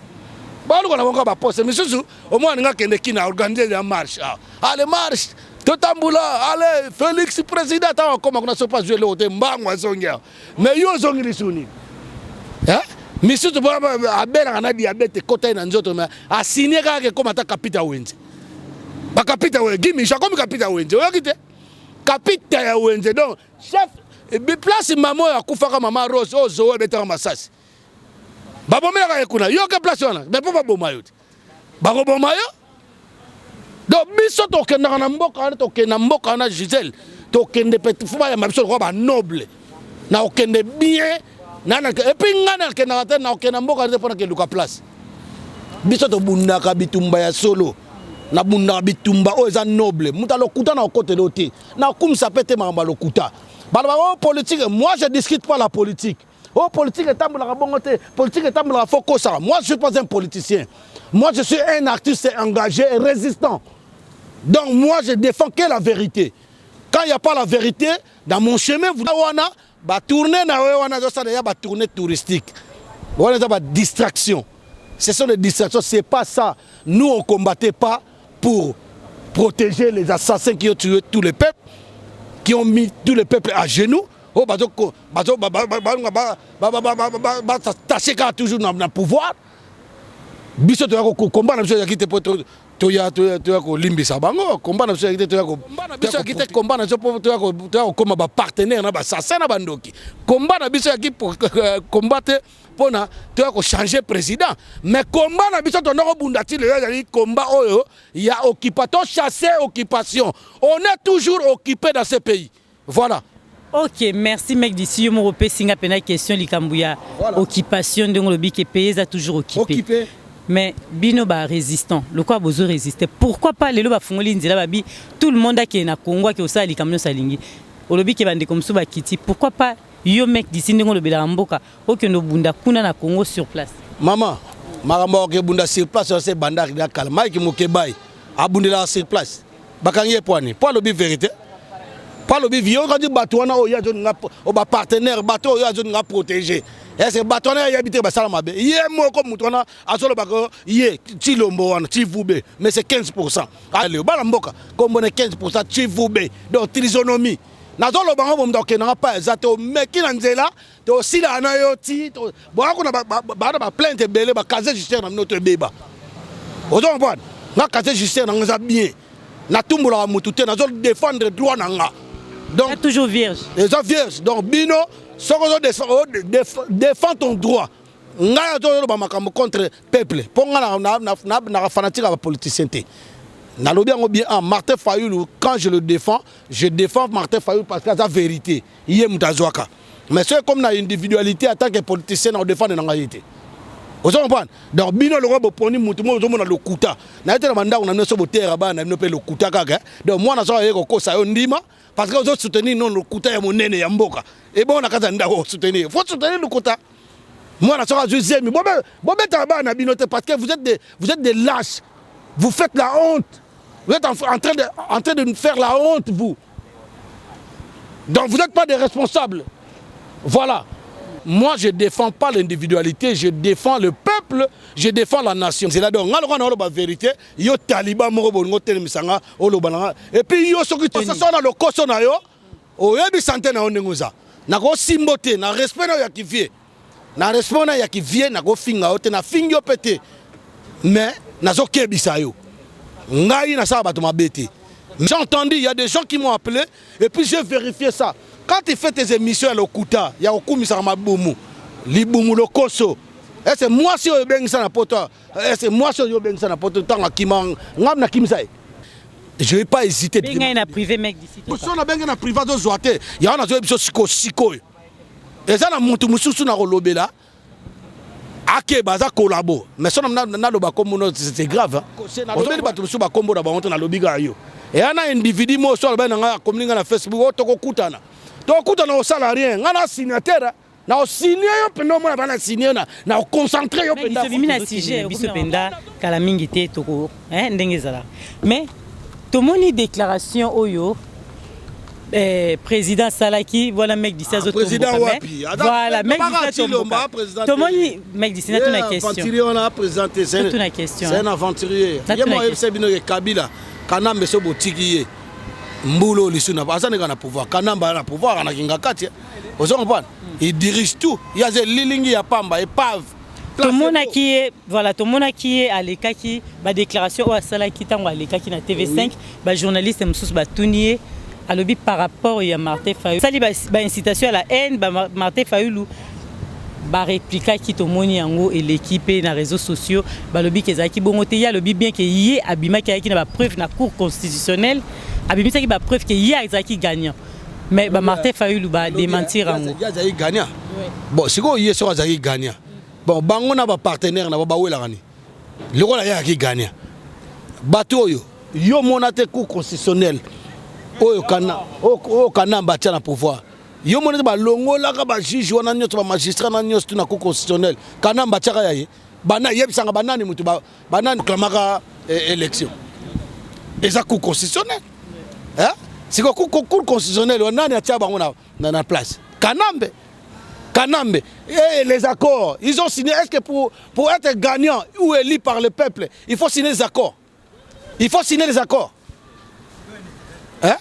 Baluka na bango baposte misusu. Omwana ninga akende kina organise ya marche, ah, allez marche, totambula, allez Félix président. Ntango akoma kuna, so azwi eloko te, mbango azongi awa. Mais yo ozongi lisu nini? Misusu abelaka na diabète ekota ye na nzoto, mais asigne kaka ekoma ata kapita wenze, bakapita wenze. Gimisho akomi kapita wenze, oyoki te? Kapita ya wenze, donc chef place. Mama oyo akufaka, mama Rose oyo zowo ebetaka masasi, babomelaka ye kuna. Yoke place wana, mais mpo baboma yo te, bakoboma yo. Donc biso tokendaka na mboka wana, tokende na mboka wana, Gisele, tokende pe faut bayamba biso lokola banoble na okende bien. Et puis ngai nakendaka te, na okende na mboka te mpo nakeluka place. Biso tobundaka bitumba ya solo, nabundaka bitumba oyo eza noble. Moto alokuta na okotela te, nakumisa mpe te makambo ya lokuta. Balobaka oyo politique, moi je discute pas la politique. Oyo politique etambolaka bongo te, politique etambolaka faut kosaka. Moi je suis pas un politicien, moi je suis un artiste engagé et résistant. Donc moi je défends que la vérité. Quand il n'y a pas la vérité dans mon chemin, wana batourne na oyo wana azosala ya batourne touristique wana, eza badistraction, ce sont des distractions, c'est pas ça. Nous, on combattait pas pour protéger les assassins qui ont tué tous les peuples, qui ont mis tous les peuples à genoux, oyo bazo batache kaka toujours na pouvoir. Biso toya komba na biso ezalaki te mpo toya kolimbisa bango. Komba na biso ezalaki te, toya biso yaki te komba na biso mpo toya kokóma bapartenaire na basassin na bandoki. Komba na biso yaki komba te mpona toya kochange président, mais komba na biso tonda kobunda ti lelo ezali komba oyo ya occupa, tochasse occupation. On est toujours occupé dans ce pays, voilà. Ok, merci mec d'ici. Yo moko opesi nga mpena question, likambo ya voilà. Occupation, ndenge olobi ke pays eza toujours occupé, occupé. Mais bino barésistant, lokola bozo résister, pourquoi pas lelo bafungoli nzela, babi tout le monde akende na Congo, ake kosala likambo nyonso alingi? Olobi ke bandeko mosusu bakiti, pourquoi pas yo mec d'ici, ndenge olobelaka mboka, okende obunda kuna na Congo sur place? Mama, makambo ya kokebunda sur place ose ebandaki na kala. Mike Mokebai abundelaka sur place, bakangi ye pwani mpo alobi vérité, mpo alobi yokati bato wana oyo azoninga bapartenaire, bato oyo azoninga protéger. Est-ce bato wana ayebi te basala mabe? Ye moko moto wana azolobaka ye Tshilombo wana Tshivube, mais c'est 15. Ale bana mboka, kombo na 15 Tshivube, donc trisonomie. Nazoloba ngo, moto akendanga pa eza te, omeki na nzela, tosilaka na yo ti boya kuna. Bana baplainte ebele, bacasier judiciaire na bino to ebeba. Ozo comprendre nga? Casier judiciaire nango eza bien, natumbolaka motu te, nazo défendre droit na nga. Donc toujours vierge. Eza vierge. Donc bino soki ozo défend ton droit, ngai azoloba makambo contre peuple, mpo ngai naka fanatique ya bapoliticien te. Nalobi yango bien. Ah, Martin Fayulu, quand je le défends, je défends Martin Fayulu parce que aza vérité, ye moto azwaka. Mais soki comme na individualité en tant que politicien, na odéfendre na ngai ye te. Ozo comprendre? Donc bino lokola boponi mutu mo ozomona lokuta na ye te na bandako na bino, so boteyaka bana na bino mpe lokuta kaka. Donc mwana so aye kokosa yo, ndima, parce que ozosoutenir non lokuta ya monene ya mboka. Ebongo na kati ya ndako osoutenir, faut soutenir lokuta. Mwana soki azwi zemi, bobetaka bana na bino te, parce que vous êtes des lâches, vous faites la honte, vous êtes en train de nous faire la honte, vous. Donc vous n'êtes pas des responsables, voilà. Moi je défends pas l'individualité, je défends le peuple, je défends la nation. C'est là. Donc nga lokola naoloba vérité, yo taliba moko bolingo otelemisa nga, oloba na nga. Et puis yo soki so na lokoso na yo. Oyebi santé na yo ndenge oza. Nakosimbo te na respect na yo ya kivie. Na respect na ya kivie nakofinga yo te, nafingi yo mpe te. Mais nazokebisa yo. Ngai nasala bato mabe te. J'ai entendu, il y a des gens qui m'ont appelé et puis j'ai vérifié ça. Quand tu fais tes émissions ya lokuta, ya kokumisaka mabumu, libumu lokoso, est-ce mwasi oyo obengisa na poto, est-ce mwasi oyo obengisa na poto ntango akima, ngai nakimisa ye? Je vais pas hésiter. Bengai na privé mec d'ici. So na bengai na privé azozwa te. Yango nazoyebi biso sikoyo sikoyo. Eza na mutu mosusu na kolobela akeba aza collabo mais so naloba kombo no c'est grave. Ozobeli bato mosusu bakombo na bango te, nalobi kaka yo. Eya na individu moko so alobaki na ngai, akomeli ngai na Facebook oyo, tokokutana, tokokutana, kosala rien. Ngai na signataire na osigne yo mpenza, omona bana signe na oconcentre yo mpenza. Bimi na sujet biso mpenza kala mingi te, toko ndenge ezalaka. Mais tomoni déclaration oyo président asalaki wana, mec d'ici. Ah, président wapi? Voilà, mec d'ici tomoni, mec d'ici, natuna question. Wana président te, c'est question. C'est un aventurier. Ye mo ayebisa bino ke Kabila Kanambe so botiki ye mbula lisu na aza ndenge na pouvoir. Kanambe aza na pouvoir anakinga kati, ozo comprendre, il dirige tout. Ye aza elilingi ya pamba, épave. Tomonaki ye, voilà, tomonaki ye alekaki badéclaration oyo asalaki ntango alekaki na TV5. Bajournaliste mosusu batuni ye, alobi par rapport ya Martin Fayulu, asali baincitation ya la haine. Martin Fayulu bareplikaki, tomoni yango eleki mpe na réseaux sociaux, balobi ke ezalaki bongo te. Ye alobi bien ke ye abimaki, ayaki na bapreuve na Cour constitutionnelle, abimisaki bapreuve ke ye azalaki gagnant, mais bamartin Fayulu badémentir yango. Ye azalaki gagnant. Bon, sikoyo ye soki azalaki gagnant, bon, bango na bapartenaire na bo bawelaka ni lokola ye azalaki gagnant. Bato oyo yo mona te, Cour constitutionnelle oyo kana oyo Kanamba atia na pouvoir, yo mona te balongolaka bajuge wana nyonso, bamagistrat na nyonso tu na Cour constitutionnelle. Kanamba atiaka ya ye. Bana yebisanga banani moto banani clamaka élection eza Cour constitutionnelle. Siko Cour constitutionnelle wana, nani atia bango na place? Kanambe. Kanambe. Et les accords, ils ont signé. Est-ce que pour être gagnant ou élu par le peuple, il faut signer les accords? Il faut signer les accords. Hein?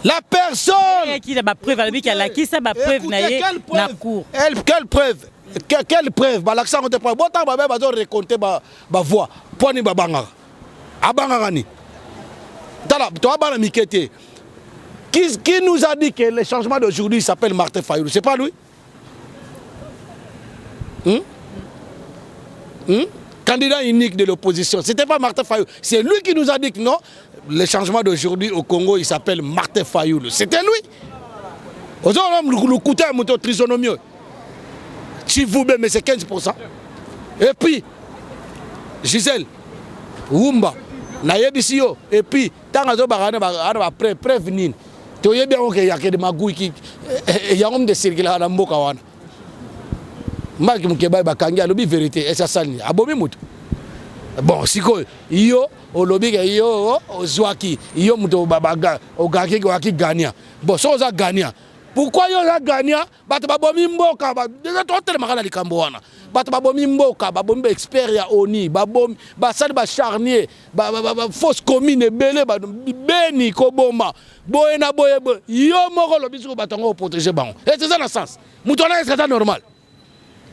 La personne. Qui a preuve, alobi alakisa ba preuve na ye na cour. Quelle preuve? Quelle preuve? Balakisa ngo te preuve. Bota ba bazo récolter ba voix. Poni babangaka. Abangaka ni. Tala, toi bana mike te. Qui nous a dit que le changement d'aujourd'hui s'appelle Martin Fayulu? C'est pas lui? Candidat unique de l'opposition. C'était pas Martin Fayulu. C'est lui qui nous a dit que non, le changement d'aujourd'hui au Congo, il s'appelle Martin Fayulu. C'était lui. Le coup moto trisonomie. Si vous mais c'est 15%. Et puis, Gisèle, Wumba, nayebisi yo, et puis, tant azobaka ana bapreuve nini, toyebi yango ke yakende magui yango mde circulaka na mboka wana. Mike Mukebayi bakangi, alobi vérité, esi asali nini? Abomi moto. Bon, sikoyo yo olobi ke yo ozwaki, yo moto ogaki, oyaki gagnant. Bon, soki oza gagnant, pourquoi yo oza gagnant, bato babomi mboka? Deja totelemaka na likambo wana. Bato babomi mboka, babomi baexpert ya ONU, babomi, basali bacharnier, fausse commune ebele, beni koboma boye na boye boye. Yo moko olobi soki bato yango oprotege bango, ese eza na sens? Moto wana eske aza normal?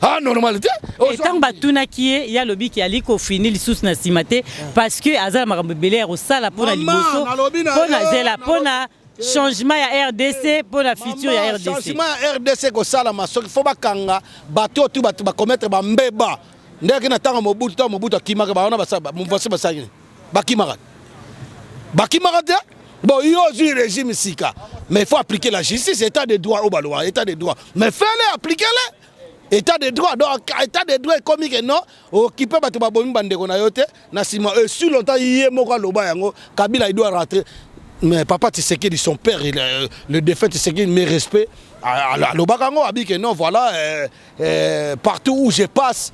Ah, normal te. Ntango batunaki ye, ye alobiki ali kofini lisusu na nsima te, parce que aza na makambo ebele ya kosala mpona liboso, mpona zela, mpona changement ya RDC, mpona futur ya RDC. Changement ya RDC kosalama soki fo bakanga bato oyo tu bato bakomettre bambeba ndenge na ntango Mobutu. Ntango Mobutu akimaka, bawana movoisi basali nini? Bakimaka, bakimaka te. Bon, yo ozwi régime sika, mais il faut appliquer la justice, état de droit oyo balobaka, état de droit, mais fais-le, appliquez-le, état de droit. Donc état de droit ekomi ke non, okipe bato babomi bandeko na yo te na nsima. Sur longtemps ye moko aloba yango, Kabila il doit rentrer. Mais papa Tshisekedi, son père, il, le défunt Tshisekedi, mes respects, alobaka yango abi ke non, voilà, partout où je passe,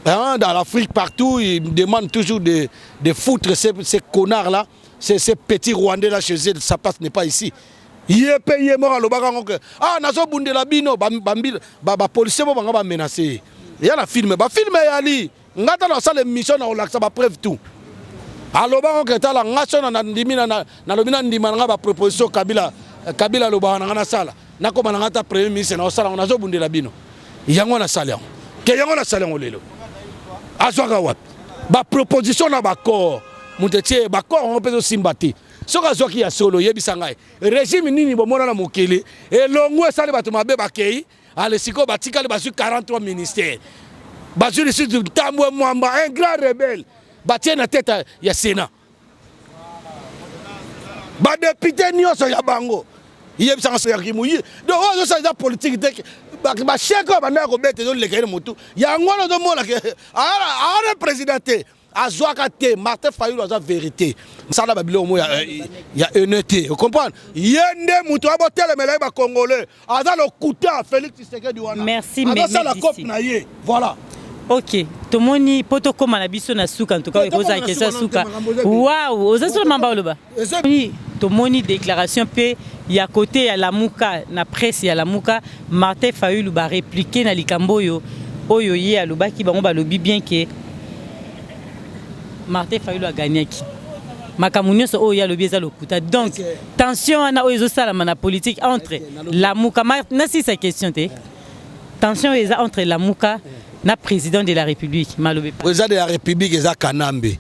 hein, dans l'Afrique, partout, il me demande toujours de foutre ces connards-là, ces petits Rwandais-là chez eux, sa place n'est pas ici. Ye mpe ye moko alobaka yango ke ah, nazobundela bino bapolisier mo bango bamenace ye. Ya na film, bafilm eyali nga tala osala émission na kolakisa bapreuve tout. Alobaka ke tala nga so na ndimi, nalobi na ndima na nga baproposition Kabila. Kabila alobaka na ngai nasala, nakoma na ngai ata premier ministre, naosala yango, nazobundela bino. Yango nasali yango ke yango nasali yango lelo. Azwaka wapi baproposition na baaccord? Moto etie baaccord yango mpe ezosimba te. Soki azwaki ya solo, yebisa ngai régime nini bomona na mokili elongo esali bato mabe bakei ale sikoyo batikali bazwi 43 ministère, bazwi lisusu Ntambwe Mwamba, un grand rebelle, batie na tête ya Sénat, badéputé nyonso ya bango. Yebisanga soki moyi. Donc oyo azosala eza politique te. Bachèque oyo bandaka kobeta ezoleka ye na motu. Yango wana ozomona ke aana président te, azwaka te. Martin Fayulu aza vérité, sala babiloko mo ya ene te, ocomprendre? Ye nde moto abotelemela ye. Bacongolais, aza lokuta Félix Tshisekedi wana. Merci. Azosala cope na ye, voilà. Ok, tomoni mpo tokóma na biso na suka. En tout cas, ekozala question ya suka. Waw, oza solo mamba oloba. Tomoni déclaration mpe ya côté ya Lamuka, na presse ya Lamuka. Martin Fayulu barépliquer na likambo oyo ye alobaki. Bango balobi bien ke Martin Fayulu agagnaki. Makambo nyonso oyo ye alobi eza lokuta. Donc tension wana oyo ezosalama na politique entre Lamuka, nasisa question te, tension oyo eza entre Lamuka na président de la République, malobi. Président de la République eza Kanambe.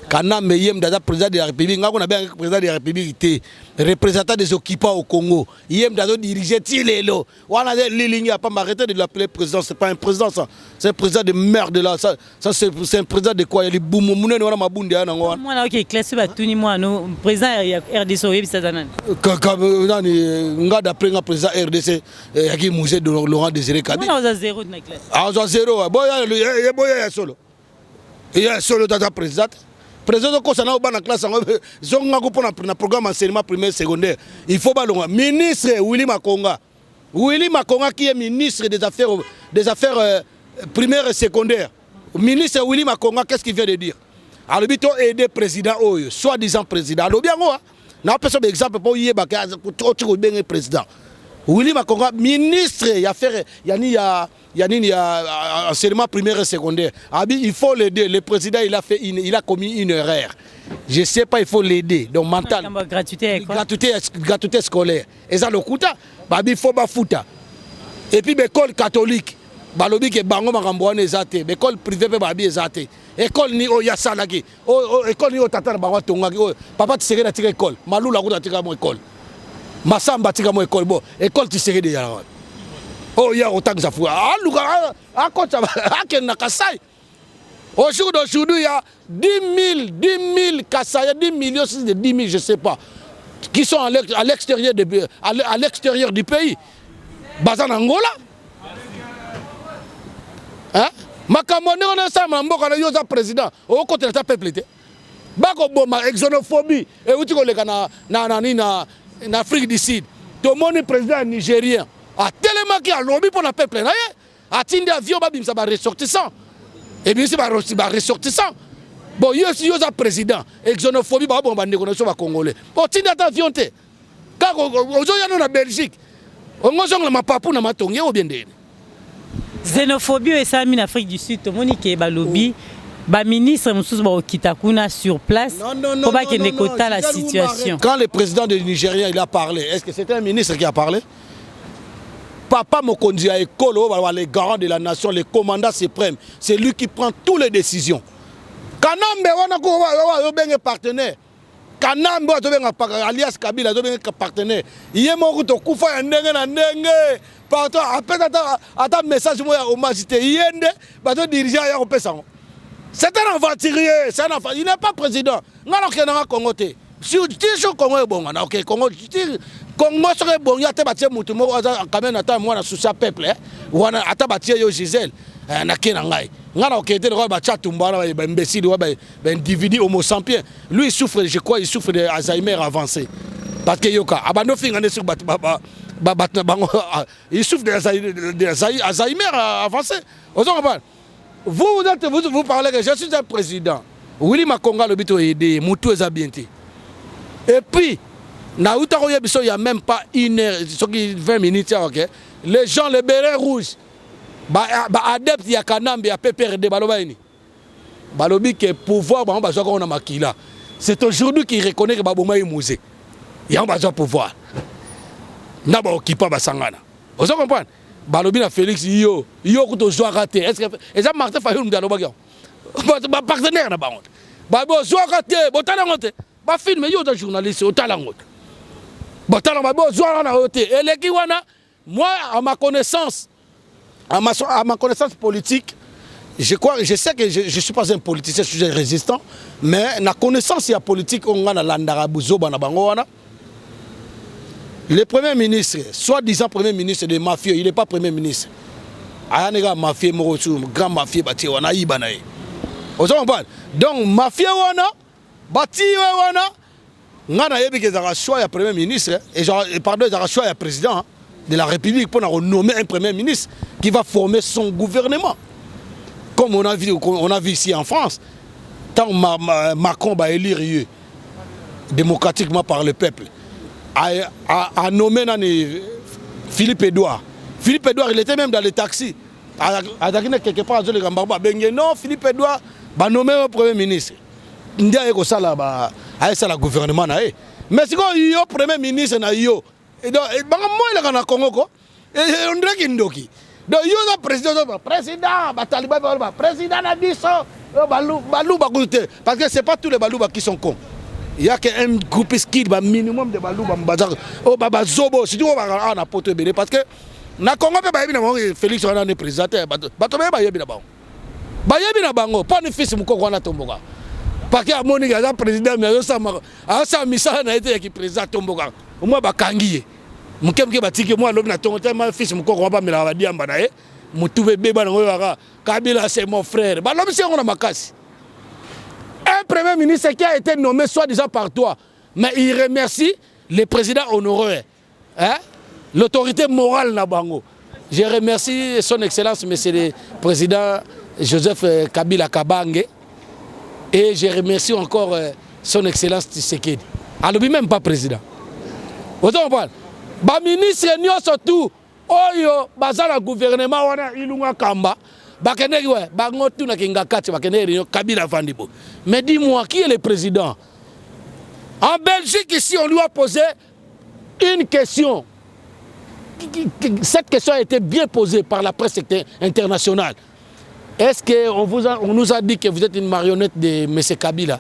Kanambe ye mutu aza président de la République. Nga kuna bengaki président de la République te, représentant des occupants au Congo. Ye mutu azodirige ti lelo wana lilingi ya pamba. Arrêtez de l'appeler président, c'est pas un président, ça c'est un président de merde là. Ça c'est un président de quoi? Ya libumu munene wana, mabundi ya nango wana. Mwana oke classe, batuni mwana président ya RDC, oyebisa aza nani? Nani? Nga, d'après nga, président RDC yaki Mzee de Laurent Désiré Kabila. Mwana oza zéro na classe. Azwa zéro, boya boya ya solo, ya solo. Tata président te, président okosa na bana classe yango. Zongako mpona na programme enseignement primaire, secondaire, il faut balonga ministre Willy Makonga. Willy Makonga qui est ministre des affaires primaires et secondaires, ministre Willy Makonga, qu'est-ce qu'il vient de dire? Alobi to aider président oyo, soi-disant président. Alobi yango, napesa ba exemple mpo oyebaka oti kobenge président Willy Makonga, ministre ya affaire ya nini, ya nini, ya enseignement primaire et secondaire. Abi il faut l'aider, le président, il a commis une erreur, je sais pas, il faut l'aider. Donc mental. Gratuité. Gratuité, gratuité scolaire eza lokuta. Babi il faut bafuta. Et puis baécole catholique, balobi ke bango makambo wana eza te. Baécole privé mpe babi eza te. École ni oyo asalaki, école ni oyo tata na bango atongaki, oyo papa Tshisekedi atika école Malula kuta atika mo école Masamba, atika mo école. Bon, école Tshisekedi ezalaka wapi oyo ya kotangisa fu? Aluka akota, akende na Kasai. Au jour d'aujourd'hui, il y a 10 000, 10 000 Kasaïens, 10 millions, c'est de 10 000, je ne sais pas, qui sont à l'extérieur du pays. Baza na Angola. Hein? Makambo ndenge wana esalama na mboka na yo, oza président, okotela ta peuple te. Bakoboma xénophobie euti koleka na nini, na Afrique du Sud. Tomoni président ya nigérien atelemaki, alobi mpo na peuple na ye, atindi avion babimisa baressortissant, ebimisi baressortissant. Bon, yo yo oza président, xénophobie, bakoboma bandeko na biso bacongolais, otindi ata avion te. Kaka ozoya no na Belgique, ongozongola mapapu na matongi obie ndeni. Xénophobie oyo esalami na Afrique du Sud, tomoni ke balobi baministre mosusu bakokita kuna sur place mpo bakende kotala situation. Quand le président de Nigeria, il a parlé, est-ce que c'était un ministre qui a parlé? Papa mokonzi ya ekolo oyo, les garants de la nation, le commandant suprême, c'est lui qui prend toutes les décisions. Kanambe wana obenge partenaire, Kanambe oyo azobenga alias Kabila, azobenga partenaire, ye moko tokufa ya ndenge na ndenge partout, apesa ata message moko ya hommage te. Ye nde bazodirige, aya kopesa yango. C'est un aventurier, c'est un aventurier. Il n'est pas président. Nga nakokendanga Congo te toujours. Congo ebonga na ok, Congo, Congo soki ebongi ate batie mutu moko aza quand même ata mwana souci ya peuple wana, ata batie yo Gisele, nake na ngai. Ngai na okende te lokola batia tumba wana, baimbécile wa, baindividu homo sapiens. Lui, il souffre, je crois, il souffre de Alzheimer avancé, parce que yoka abandi ofinga nde soki bato na bango. Il souffre de Alzheimer avancé, ozo comprendre? Vous, vous, êtes, vous, vous parlez que je suis un président. Willy Makonga alobi to aider mutu eza bien te. Et puis nauta koyeba biso, il y a même pas une heure, soki 20 minutes awa, ke les gens, les bérets rouges, baadepte ya Kanambe, ya PPRD, baloba nini? Balobi ke pouvoir bango bazwaka ngo na makila. C'est aujourd'hui qu'il reconnaît que baboma ye Mzee, yango bazwa pouvoir. Na ba occupants basangana. Ozo comprendre? Balobi na Felix yo, yo kutu ozwaka te. Est-ce que eza Martin Fayulu mutu alobaki yango? Ba partenaire na bango. Ba bozwaka te, botala yango te. Ba film yo oza journaliste, otala yango te. Botala ba bozwaka na yo te. Eleki wana, moi à ma connaissance, à ma connaissance politique, je crois, je sais que je ne suis pas un politicien, je suis un résistant, mais na connaissance ya politique, on a landara buzoba na bango wana. Le premier ministre, soi-disant premier ministre de mafieux, il n'est pas premier ministre. Aya nega mafieux moko su, grand mafieux batie wana ayiba na ye. Ozo comprendre? Donc mafieux wana batie wana, nga nayebi ke ezalaka choix ya premier ministre et genre, pardon, ezalaka choix ya président de la République pour nommer un premier ministre qui va former son gouvernement. Comme on a vu ici en France, tant Macron va élire ye démocratiquement par le peuple, a nommé nani, Philippe Edouard. Philippe Edouard, il était même dans les taxis. Azalaki quelque part, azoleka mbango, babenge non, Philippe Edouard, banommé premier ministre. Nde aye kosala ba ayesala gouvernement na ye. Mais sikoyo yo premier ministre na yo, bango mo elaka na Congo ko on dirait kindoki. Donc yo oza président, oza président, bataliba baloba président na biso baluba kutu te, parce que c'est pas tous les Baluba qui sont cons. Il y a qu'un groupuscule, ba minimum de Baluba baza oyo bazobo, surtout oyo bakala na Poto ebele, parce que na Congo mpe bayebi na bango Félix wana ne président te. Bato baye bayebi na bango, bayebi na bango mpo ni fils Mokoko wana tomboka, parce que amoniki aza président, mais azosala misala na ye te yaki président. Atombokaka omoi, bakangi ye moke moke, batiki mwa alobi na ntongo te ma fils Mokoko wa bamelaka badiamba na ye motu mpe ebeba nango oyo kaka Kabila c'est mon frère, balobisi yango na makasi. Un premier ministre qui a été nommé soi-disant par toi, mais il remercie le président honoraire, hein? L'autorité morale na bango. Je remercie son excellence monsieur le président Joseph Kabila Kabange et je remercie encore son excellence Tshisekedi. Alobi même pas président. Ozo comprendre? Baministre nyonso tout oyo baza na gouvernement wana Ilunga Kamba, bakendeki we bango tunaki nga kati, bakendeki réunion, Kabila avandi bo. Mais dis-moi, qui est le président en Belgique? Ici, on lui a posé une question. Cette question a été bien posée par la presse internationale. Est-ce qu'on vous a, on nous a dit que vous êtes une marionnette de M. Kabila,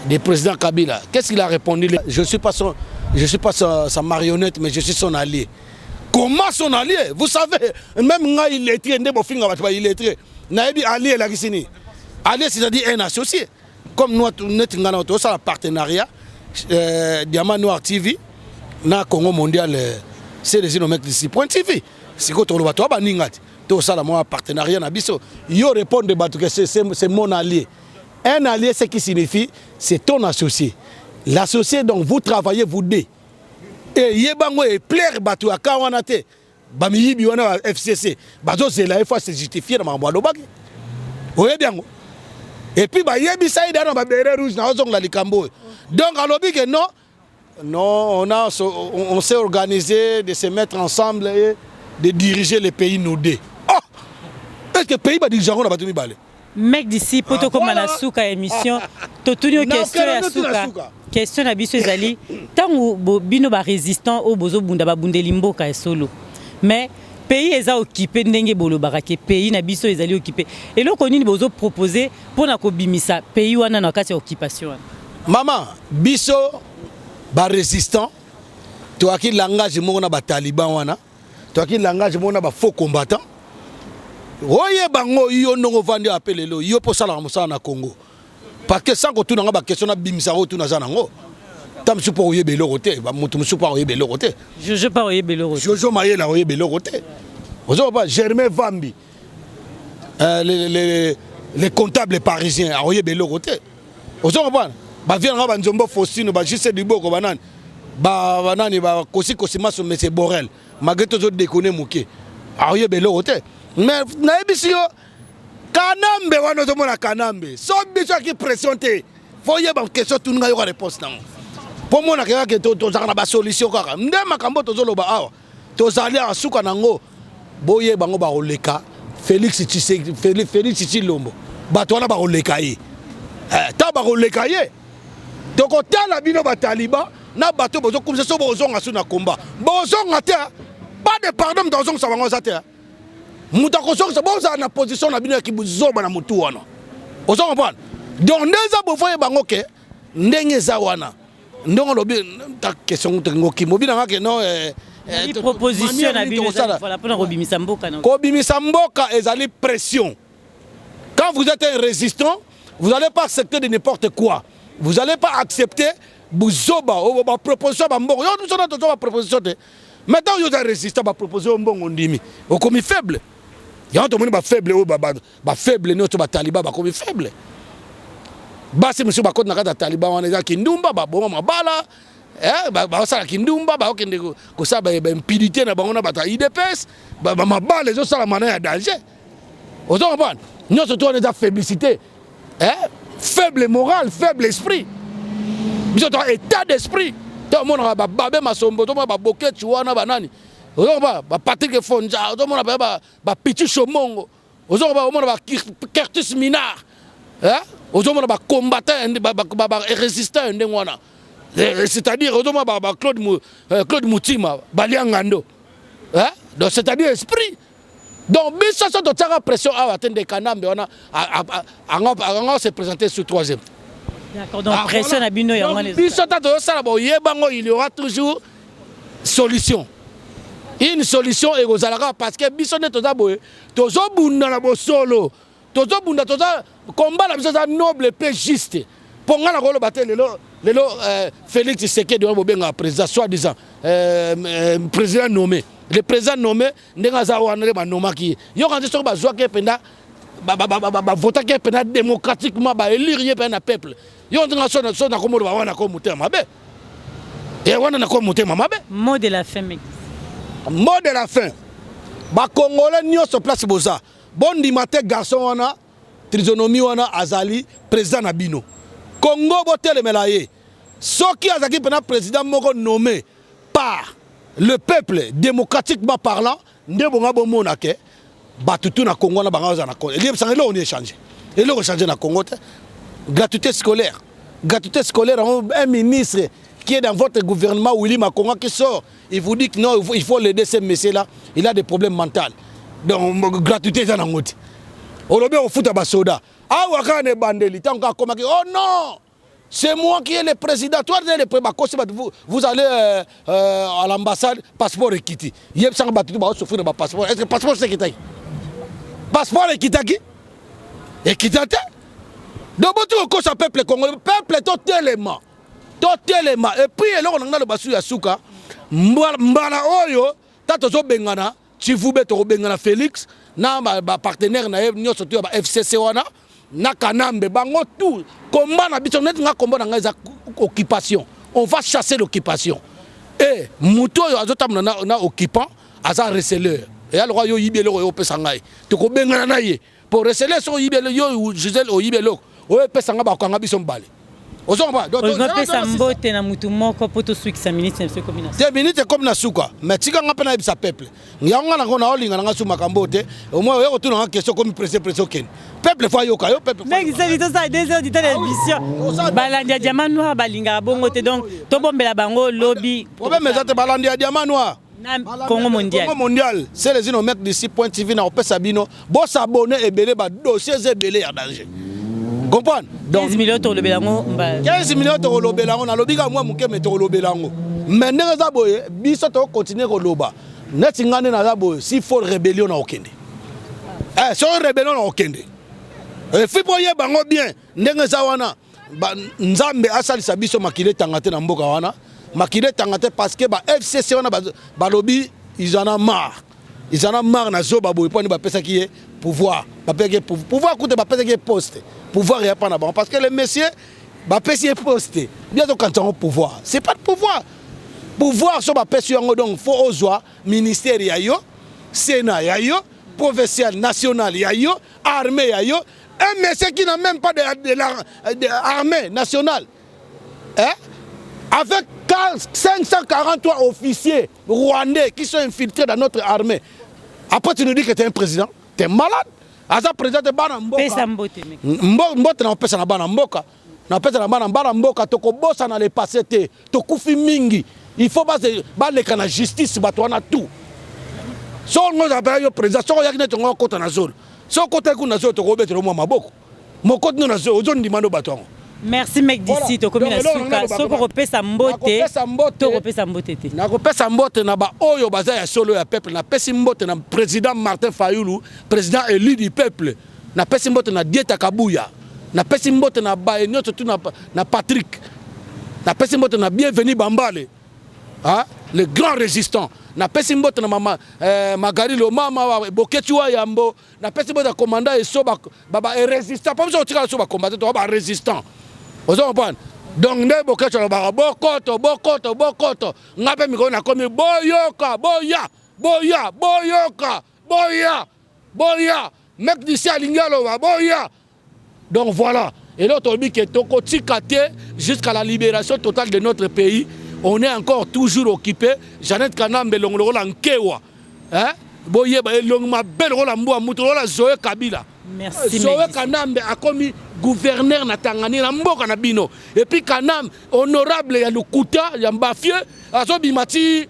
du président Kabila? Qu'est-ce qu'il a répondu? Je ne suis pas, son, je suis pas sa marionnette, mais je suis son allié. Comment son allié? Vous savez, même nga illettré, nde bofinga bato ba illettré. Nayebi allié elakisi nini. Allié, c'est-à-dire un associé. Comme nous, neti nga na tosala partenariat, Diamant Noir TV, na Congo Mondial, c'est les mec d'ici point TV. Sikoyo toloba to baninga te, tosala mwa partenariat na biso. Yo répondre bato que c'est mon allié. Un allié, ce qui signifie, c'est ton associé. L'associé, donc vous travaillez vous deux. Et yebango e plaire bato ya ka wana te, bamiyibi wana ba FCC bazozela ye faut se justifier na makambo alobaki, oyebi yango. Et puis bayebisa ye dana babérets rouges na ozongola likambo oyo. Donc alobi ke non, non, on s'est organisé de se mettre ensemble et de diriger le pays, nous deux. Oh! Est-ce que pays badirige yango na bato mibale? Mec d'ici, po tokóma na suka ya émission, totuni yo question ya suka. Question na biso ezali: ntango bino barésistant oyo bozobunda, babundeli mboka ya solo, mais pays eza occupé, ndenge bolobaka ke pays na biso ezali occupé, eloko nini bozopropose mpona kobimisa pays wana na kati ya occupation wana? Mama, biso barésistant toyaki langage moko na bataliban wana, toyaki langage moko na bafaux combattant. Oyeba ngo yo ndongo ovandi ape lelo, yo mpo osalaka mosala na Congo, parce que sans kotuna nga baquestion, nabimisaka oyo tuna aza nango ta mosusu mpo koyeba eloko te, moto mosusu mpo akoyeba eloko te. Jojo mpo akoyeba eloko te. Jojo Mayele akoyeba eloko te. Ozokopa Germain Vambi, les comptables parisiens, akoyeba eloko te. Ozo comprendre? Bavie nanga banzombo Faustino, bajuste Diboko, banani banani, bakosikosi maso, monsieur Borel, malgré tozodekone moke, akoyeba eloko te. Mais nayebisi yo, Kanambe wana, ozomona Kanambe, so biso aki pression te. Faut oyeba question tuninga, yoka réponse nango mpo monaka kaka tozalaka na basolution kaka nde makambo tozoloba awa. Tozali awa, suka nango boyeba yango, bakoleka Félix Félix Tshilombo. Bato wana bakoleka ye, ntango bakoleka ye, tokotala bino bataliban. Na bato bozokumisa so bozonga su na combat. Bozonga te. Pas de pardon, moto azongisa bango aza te. Moto akozongisa bozala na position na bino ya kibuzoba na motu wana. Ozo comprendre? Donc nde eza bofoye bango ke ndenge eza wana. Ndongo olobi ta question ngoki mobi na nga ke non proposition na bino voilà mpona kobimisa mboka na kobimisa mboka ezali pression. Quand vous êtes un résistant, vous n'allez pas accepter de n'importe quoi. Vous n'allez pas accepter buzoba ou ba proposition ba mbongo. Yo biso na tozo ba proposition te. Maintenant yo za résistant ba proposition mbongo ndimi. Okomi faible. Yango tomoni ba faible oyo ba, ba, ba faible nyonso ba taliba bakomi faible. Basi mosusu bakoti na kati ya taliban wana eza kindumba, baboma mabala, eh, basala kindumba, bakokende kosala ba impudité na bango na bato ya UDPS, ba, ba mabala ezosalama na ya danger. Ozo comprendre? Nyonso to wana eza faiblicité. Eh? Faible moral, faible esprit. Biso to état d'esprit. To monaka ba babe masombo, to mona ba boketsu wana ba nani. Ozo comprendre? Ba Patrick Fonja, ozo mona ba ba, ba Pichu Shomongo. Ozo comprendre? Omona ba Curtis Minard. Eh? Ozo mona ba combattant ba ba, ba, ba résistant ndenge wana. Eh, c'est-à-dire ozo mona ba, ba Claude Claude Mutima, Baliangando. Eh? Donc c'est-à-dire esprit. Donc biso so totiaka pression awa te nde Kanambe wana anga se présenter sur troisième. D'accord, donc ah, pression na bino yango wana. Biso ta tozosala boyebango, il y aura toujours solution. Une solution ekozalaka parce que biso nde toza boye, tozobunda na bosolo, tozobunda, toza combat na biso eza noble pe juste. Mpo nga nakoloba te lelo lelo Félix Tshisekedi wana bobengaka président soi-disant président nommé, le président nommé ndenge aza wana nde banomaki ye. Yoka nde soki bazwaki ye mpenza, bavotaki ye mpenza démocratiquement, baélire ye mpenza na peuple. Yo nde nga so nakomoloba wana nakomi motema mabe. E wana nakomi motema mabe. Mot de la fin, mec. Mot de la fin. Ba Congolais nyonso place boza, bondima te garçon wana trisonomie wana azali président na bino. Congo botelemela ye. Soki azalaki mpenza président moko nommé par le peuple démocratiquement parlant, nde bonga bomona ke bato tu na Congo wana banga bazala na Congo. Eliyebisanga eloko ni échange. Eloko échange na Congo te. Gratuité scolaire. Gratuité scolaire, un ministre qui est dans votre gouvernement, Willy Makonga, qui sort, il vous dit que non, il faut l'aider ce monsieur-là, il a des problèmes mentaux. Donc, gratuité, ça n'a pas. Olobi ofuta basoda. Awa kaka na ebandeli, ntango akomaki, oh non, c'est moi qui est le président. Toi, tu es le président. Vous, vous allez à l'ambassade, passeport ekiti. Yebisanga bato ba souffrir ba passeport. Est-ce que passeport c'est ekitaki? Passeport ekitaki? Ekita te? Donc boti kokosa peuple congolais, peuple totelema. Totelema. Et puis eloko na nga loba su ya suka, mbala oyo ta tozobengana Tshivube, tokobengana Félix na ba partenaire na ye nyonso to ya ba FCC wana na Kanambe, bango tout combat na biso neti nga combat na nga eza occupation. On va chasser l'occupation. Et moto oyo azotambola na occupant aza receleur. Eya lokwa yo oyibi eloko oyo opesa ngai, tokobengana na ye po receleur. Soki oyibi eloko yo Gisèle, oyibi eloko oyo epesa ngai, bakokanga biso mibale. Ozopesa mbote na mutu moko mpo tosukisa minute na biso ekomi na te. Minute ekomi na suka, mais tika nga mpe nayebisa peuple yango. Nga nango naolinga nanga su makambo te. Au moins oya kotuna nga question, komi presse presse, okende. Peuple faut ayoka yo, peuple. Mec, seli tosala 2 heures du temps d'émission. Balandi ya Diamant Noir balingaka bongo te, donc tobombela bango lobi. Problème eza te. Balandi ya Diamant Noir na Congo mondial. Congo mondial, c'est les mec d'ici point TV na opesa bino. Bosabonner ebele, ba dossiers ebele ya danger. Comprendre? Donc 15 millions tolobela yango. 15 millions tokolobela yango, nalobi kaka mwa moke, mais tokolobela yango. Mais ndenge eza boye, biso tokocontinue koloba. Neti nga nde naza boye, s'il faut rébellion na okende. Eh, soki rébellion na okende. Et puis boyeba yango bien, ndenge eza wana, Nzambe asalisa biso, makili etanga te na mboka wana, makili etanga te, parce que ba FCC wana balobi ils en ont marre, ils en ont marre na zoba boye. Mpo ani bapesaki ye pouvoir? Bapesaki ye pouvoir kuta, bapesaki ye poste, pouvoir eya mpa na bango, parce que le monsieur bapesi ye poste bien, tokanisa yango pouvoir. C'est pas de pouvoir. Pouvoir so bapesi yango, donc faut ozwa ministère ya yo, sénat ya yo, provincial, national ya yo, armée ya yo. Un monsieur qui n'a même pas de l'armée nationale, hein? Avec 543 officiers rwandais qui sont infiltrés dans notre armée. Après, tu nous dis que tu es un président. Tu es malade. Aza président de bana mboka. Pesa mbote. Mbote na opesa na bana mboka. Napesa na bana bana mboka, tokobosana le passé te. Tokufi mingi, il faut baleka na justice bato wana tout. Soko ngo ozala yo président, soko oyaki neti ngo okota na zolo, soko okotaki kuna na zolo, tokobetela mwa maboko mokoti no na zolo, ozondima no bato yango. Merci mec d'ici. Tokomi na suka. Soki okopesa mbote, to okopesa mbote te? Nakopesa mbote na baoyo baza ya solo ya peuple. Napesi mbote na président Martin Fayulu, président élu du peuple. Napesi mbote na Dieta Kabuya. Napesi mbote na baye nyonso tu na Patrick. Napesi mbote na Bienvenu Bambale, hein? Le grand résistant. Napesi mbote na mama Magari Lomama Boketi wa Yambo. Napesi mbote na commandant Eso, ba résistant, mpo biso kotikala so bacombattant, to ba résistant, ozo comprendre? Donc nde Boketi alobaka bokoto, bokoto, bokoto. Nga mpe mikolo nakomi boyoka, boya, boya, boyoka, boya, boya. Mec d'ici alingi aloba boya. Donc voilà, eloko tolobi ke tokotika te jusqu'à la libération totale de notre pays. On est encore toujours occupé. Jeannette Kanambe, elongo lokola nkewa, hein? Boyeba elongi mabe lokola mbwa, mutu lokola Zoe Kabila. Merci. Zoe Kanambe akomi gouverneur na Tanganyika, na mboka na bino. Et puis Kanambe, honorable ya lokuta ya mbafie, azobima ti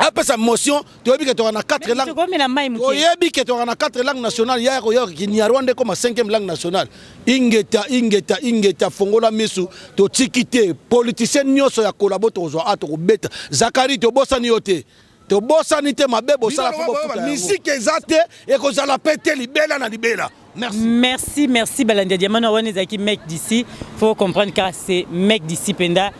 apesa motion. Toyebi ke toka na quatre langues. Tokomela mai moke. Toyebi ke toka na quatre langues nationales. Ya koya Kinyarwanda ekoma cinquième langue nationale. Ingeta, ingeta, ingeta! Fongola misu. Totiki te. Politicien nyonso ya kolabo, tokozwa a tokobeta. Zakari, tobosani yo te, tobosani te. Mabe bosala, fo bofuta yango. Misike eza te, ekozala pe te libela na libela. Merci. Merci, merci balandi ya Diamant Noir. Wana ezalaki mec d'ici. Faut comprendre car c'est mec d'ici mpenza.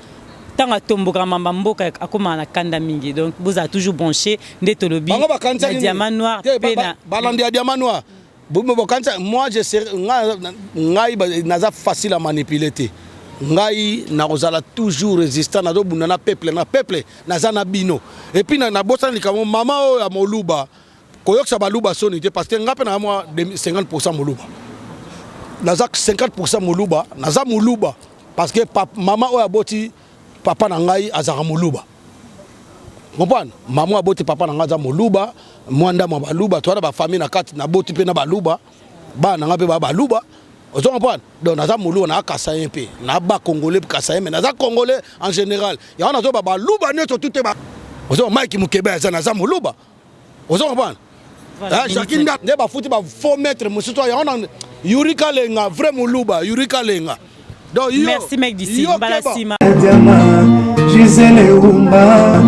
Ntango atombokaka mamba mboka, akomaka na kanda mingi. Donc bozala toujours branché nde tolobi Bango bakanisaki na Diamant Noir mpe na Balandi ya Diamant Noir, bokanisa moi je serai ngai naza facile à manipuler te. Ngai nakozala toujours résistant, nazobunda na peuple, na peuple naza na bino. Et puis nabosana likambo mama oyo ya moluba, koyokisa baluba soni te, parce que nga mpe na mwa 50 moluba, naza 50 moluba, naza moluba parce que mama oyo aboti papa na ngai azalaka moluba, comprendre? Mama oyo aboti papa na ngai aza moluba, mwa ndambo ya baluba toza na bafamille na kati. Naboti mpe na baluba, bana na ngai mpe baa baluba, ozo comprendre? Donc naza moluba, naa kasaïen mpe na bacongolais kasaïen, mais naza congolais en général. Yango nazoba baluba nyonso tu te. Ozo Mike Mokebe aza, naza moluba, ozo comprendre? Jacques Nda nde bafuti bafaux maître mosusu yango na Yuri Kalenga, vrai moluba Yuri Kalenga. Donc yo, Merci mec d'ici. Yo Mbala keba. nsima. Diama Gisele Umba,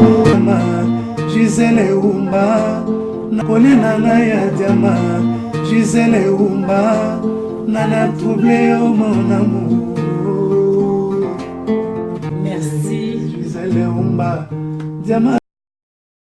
Gisele Umba, kolia na ngai ya diama Gisele Umba, nana trouble yo mon amour. Merci. Gisele Umba, diama.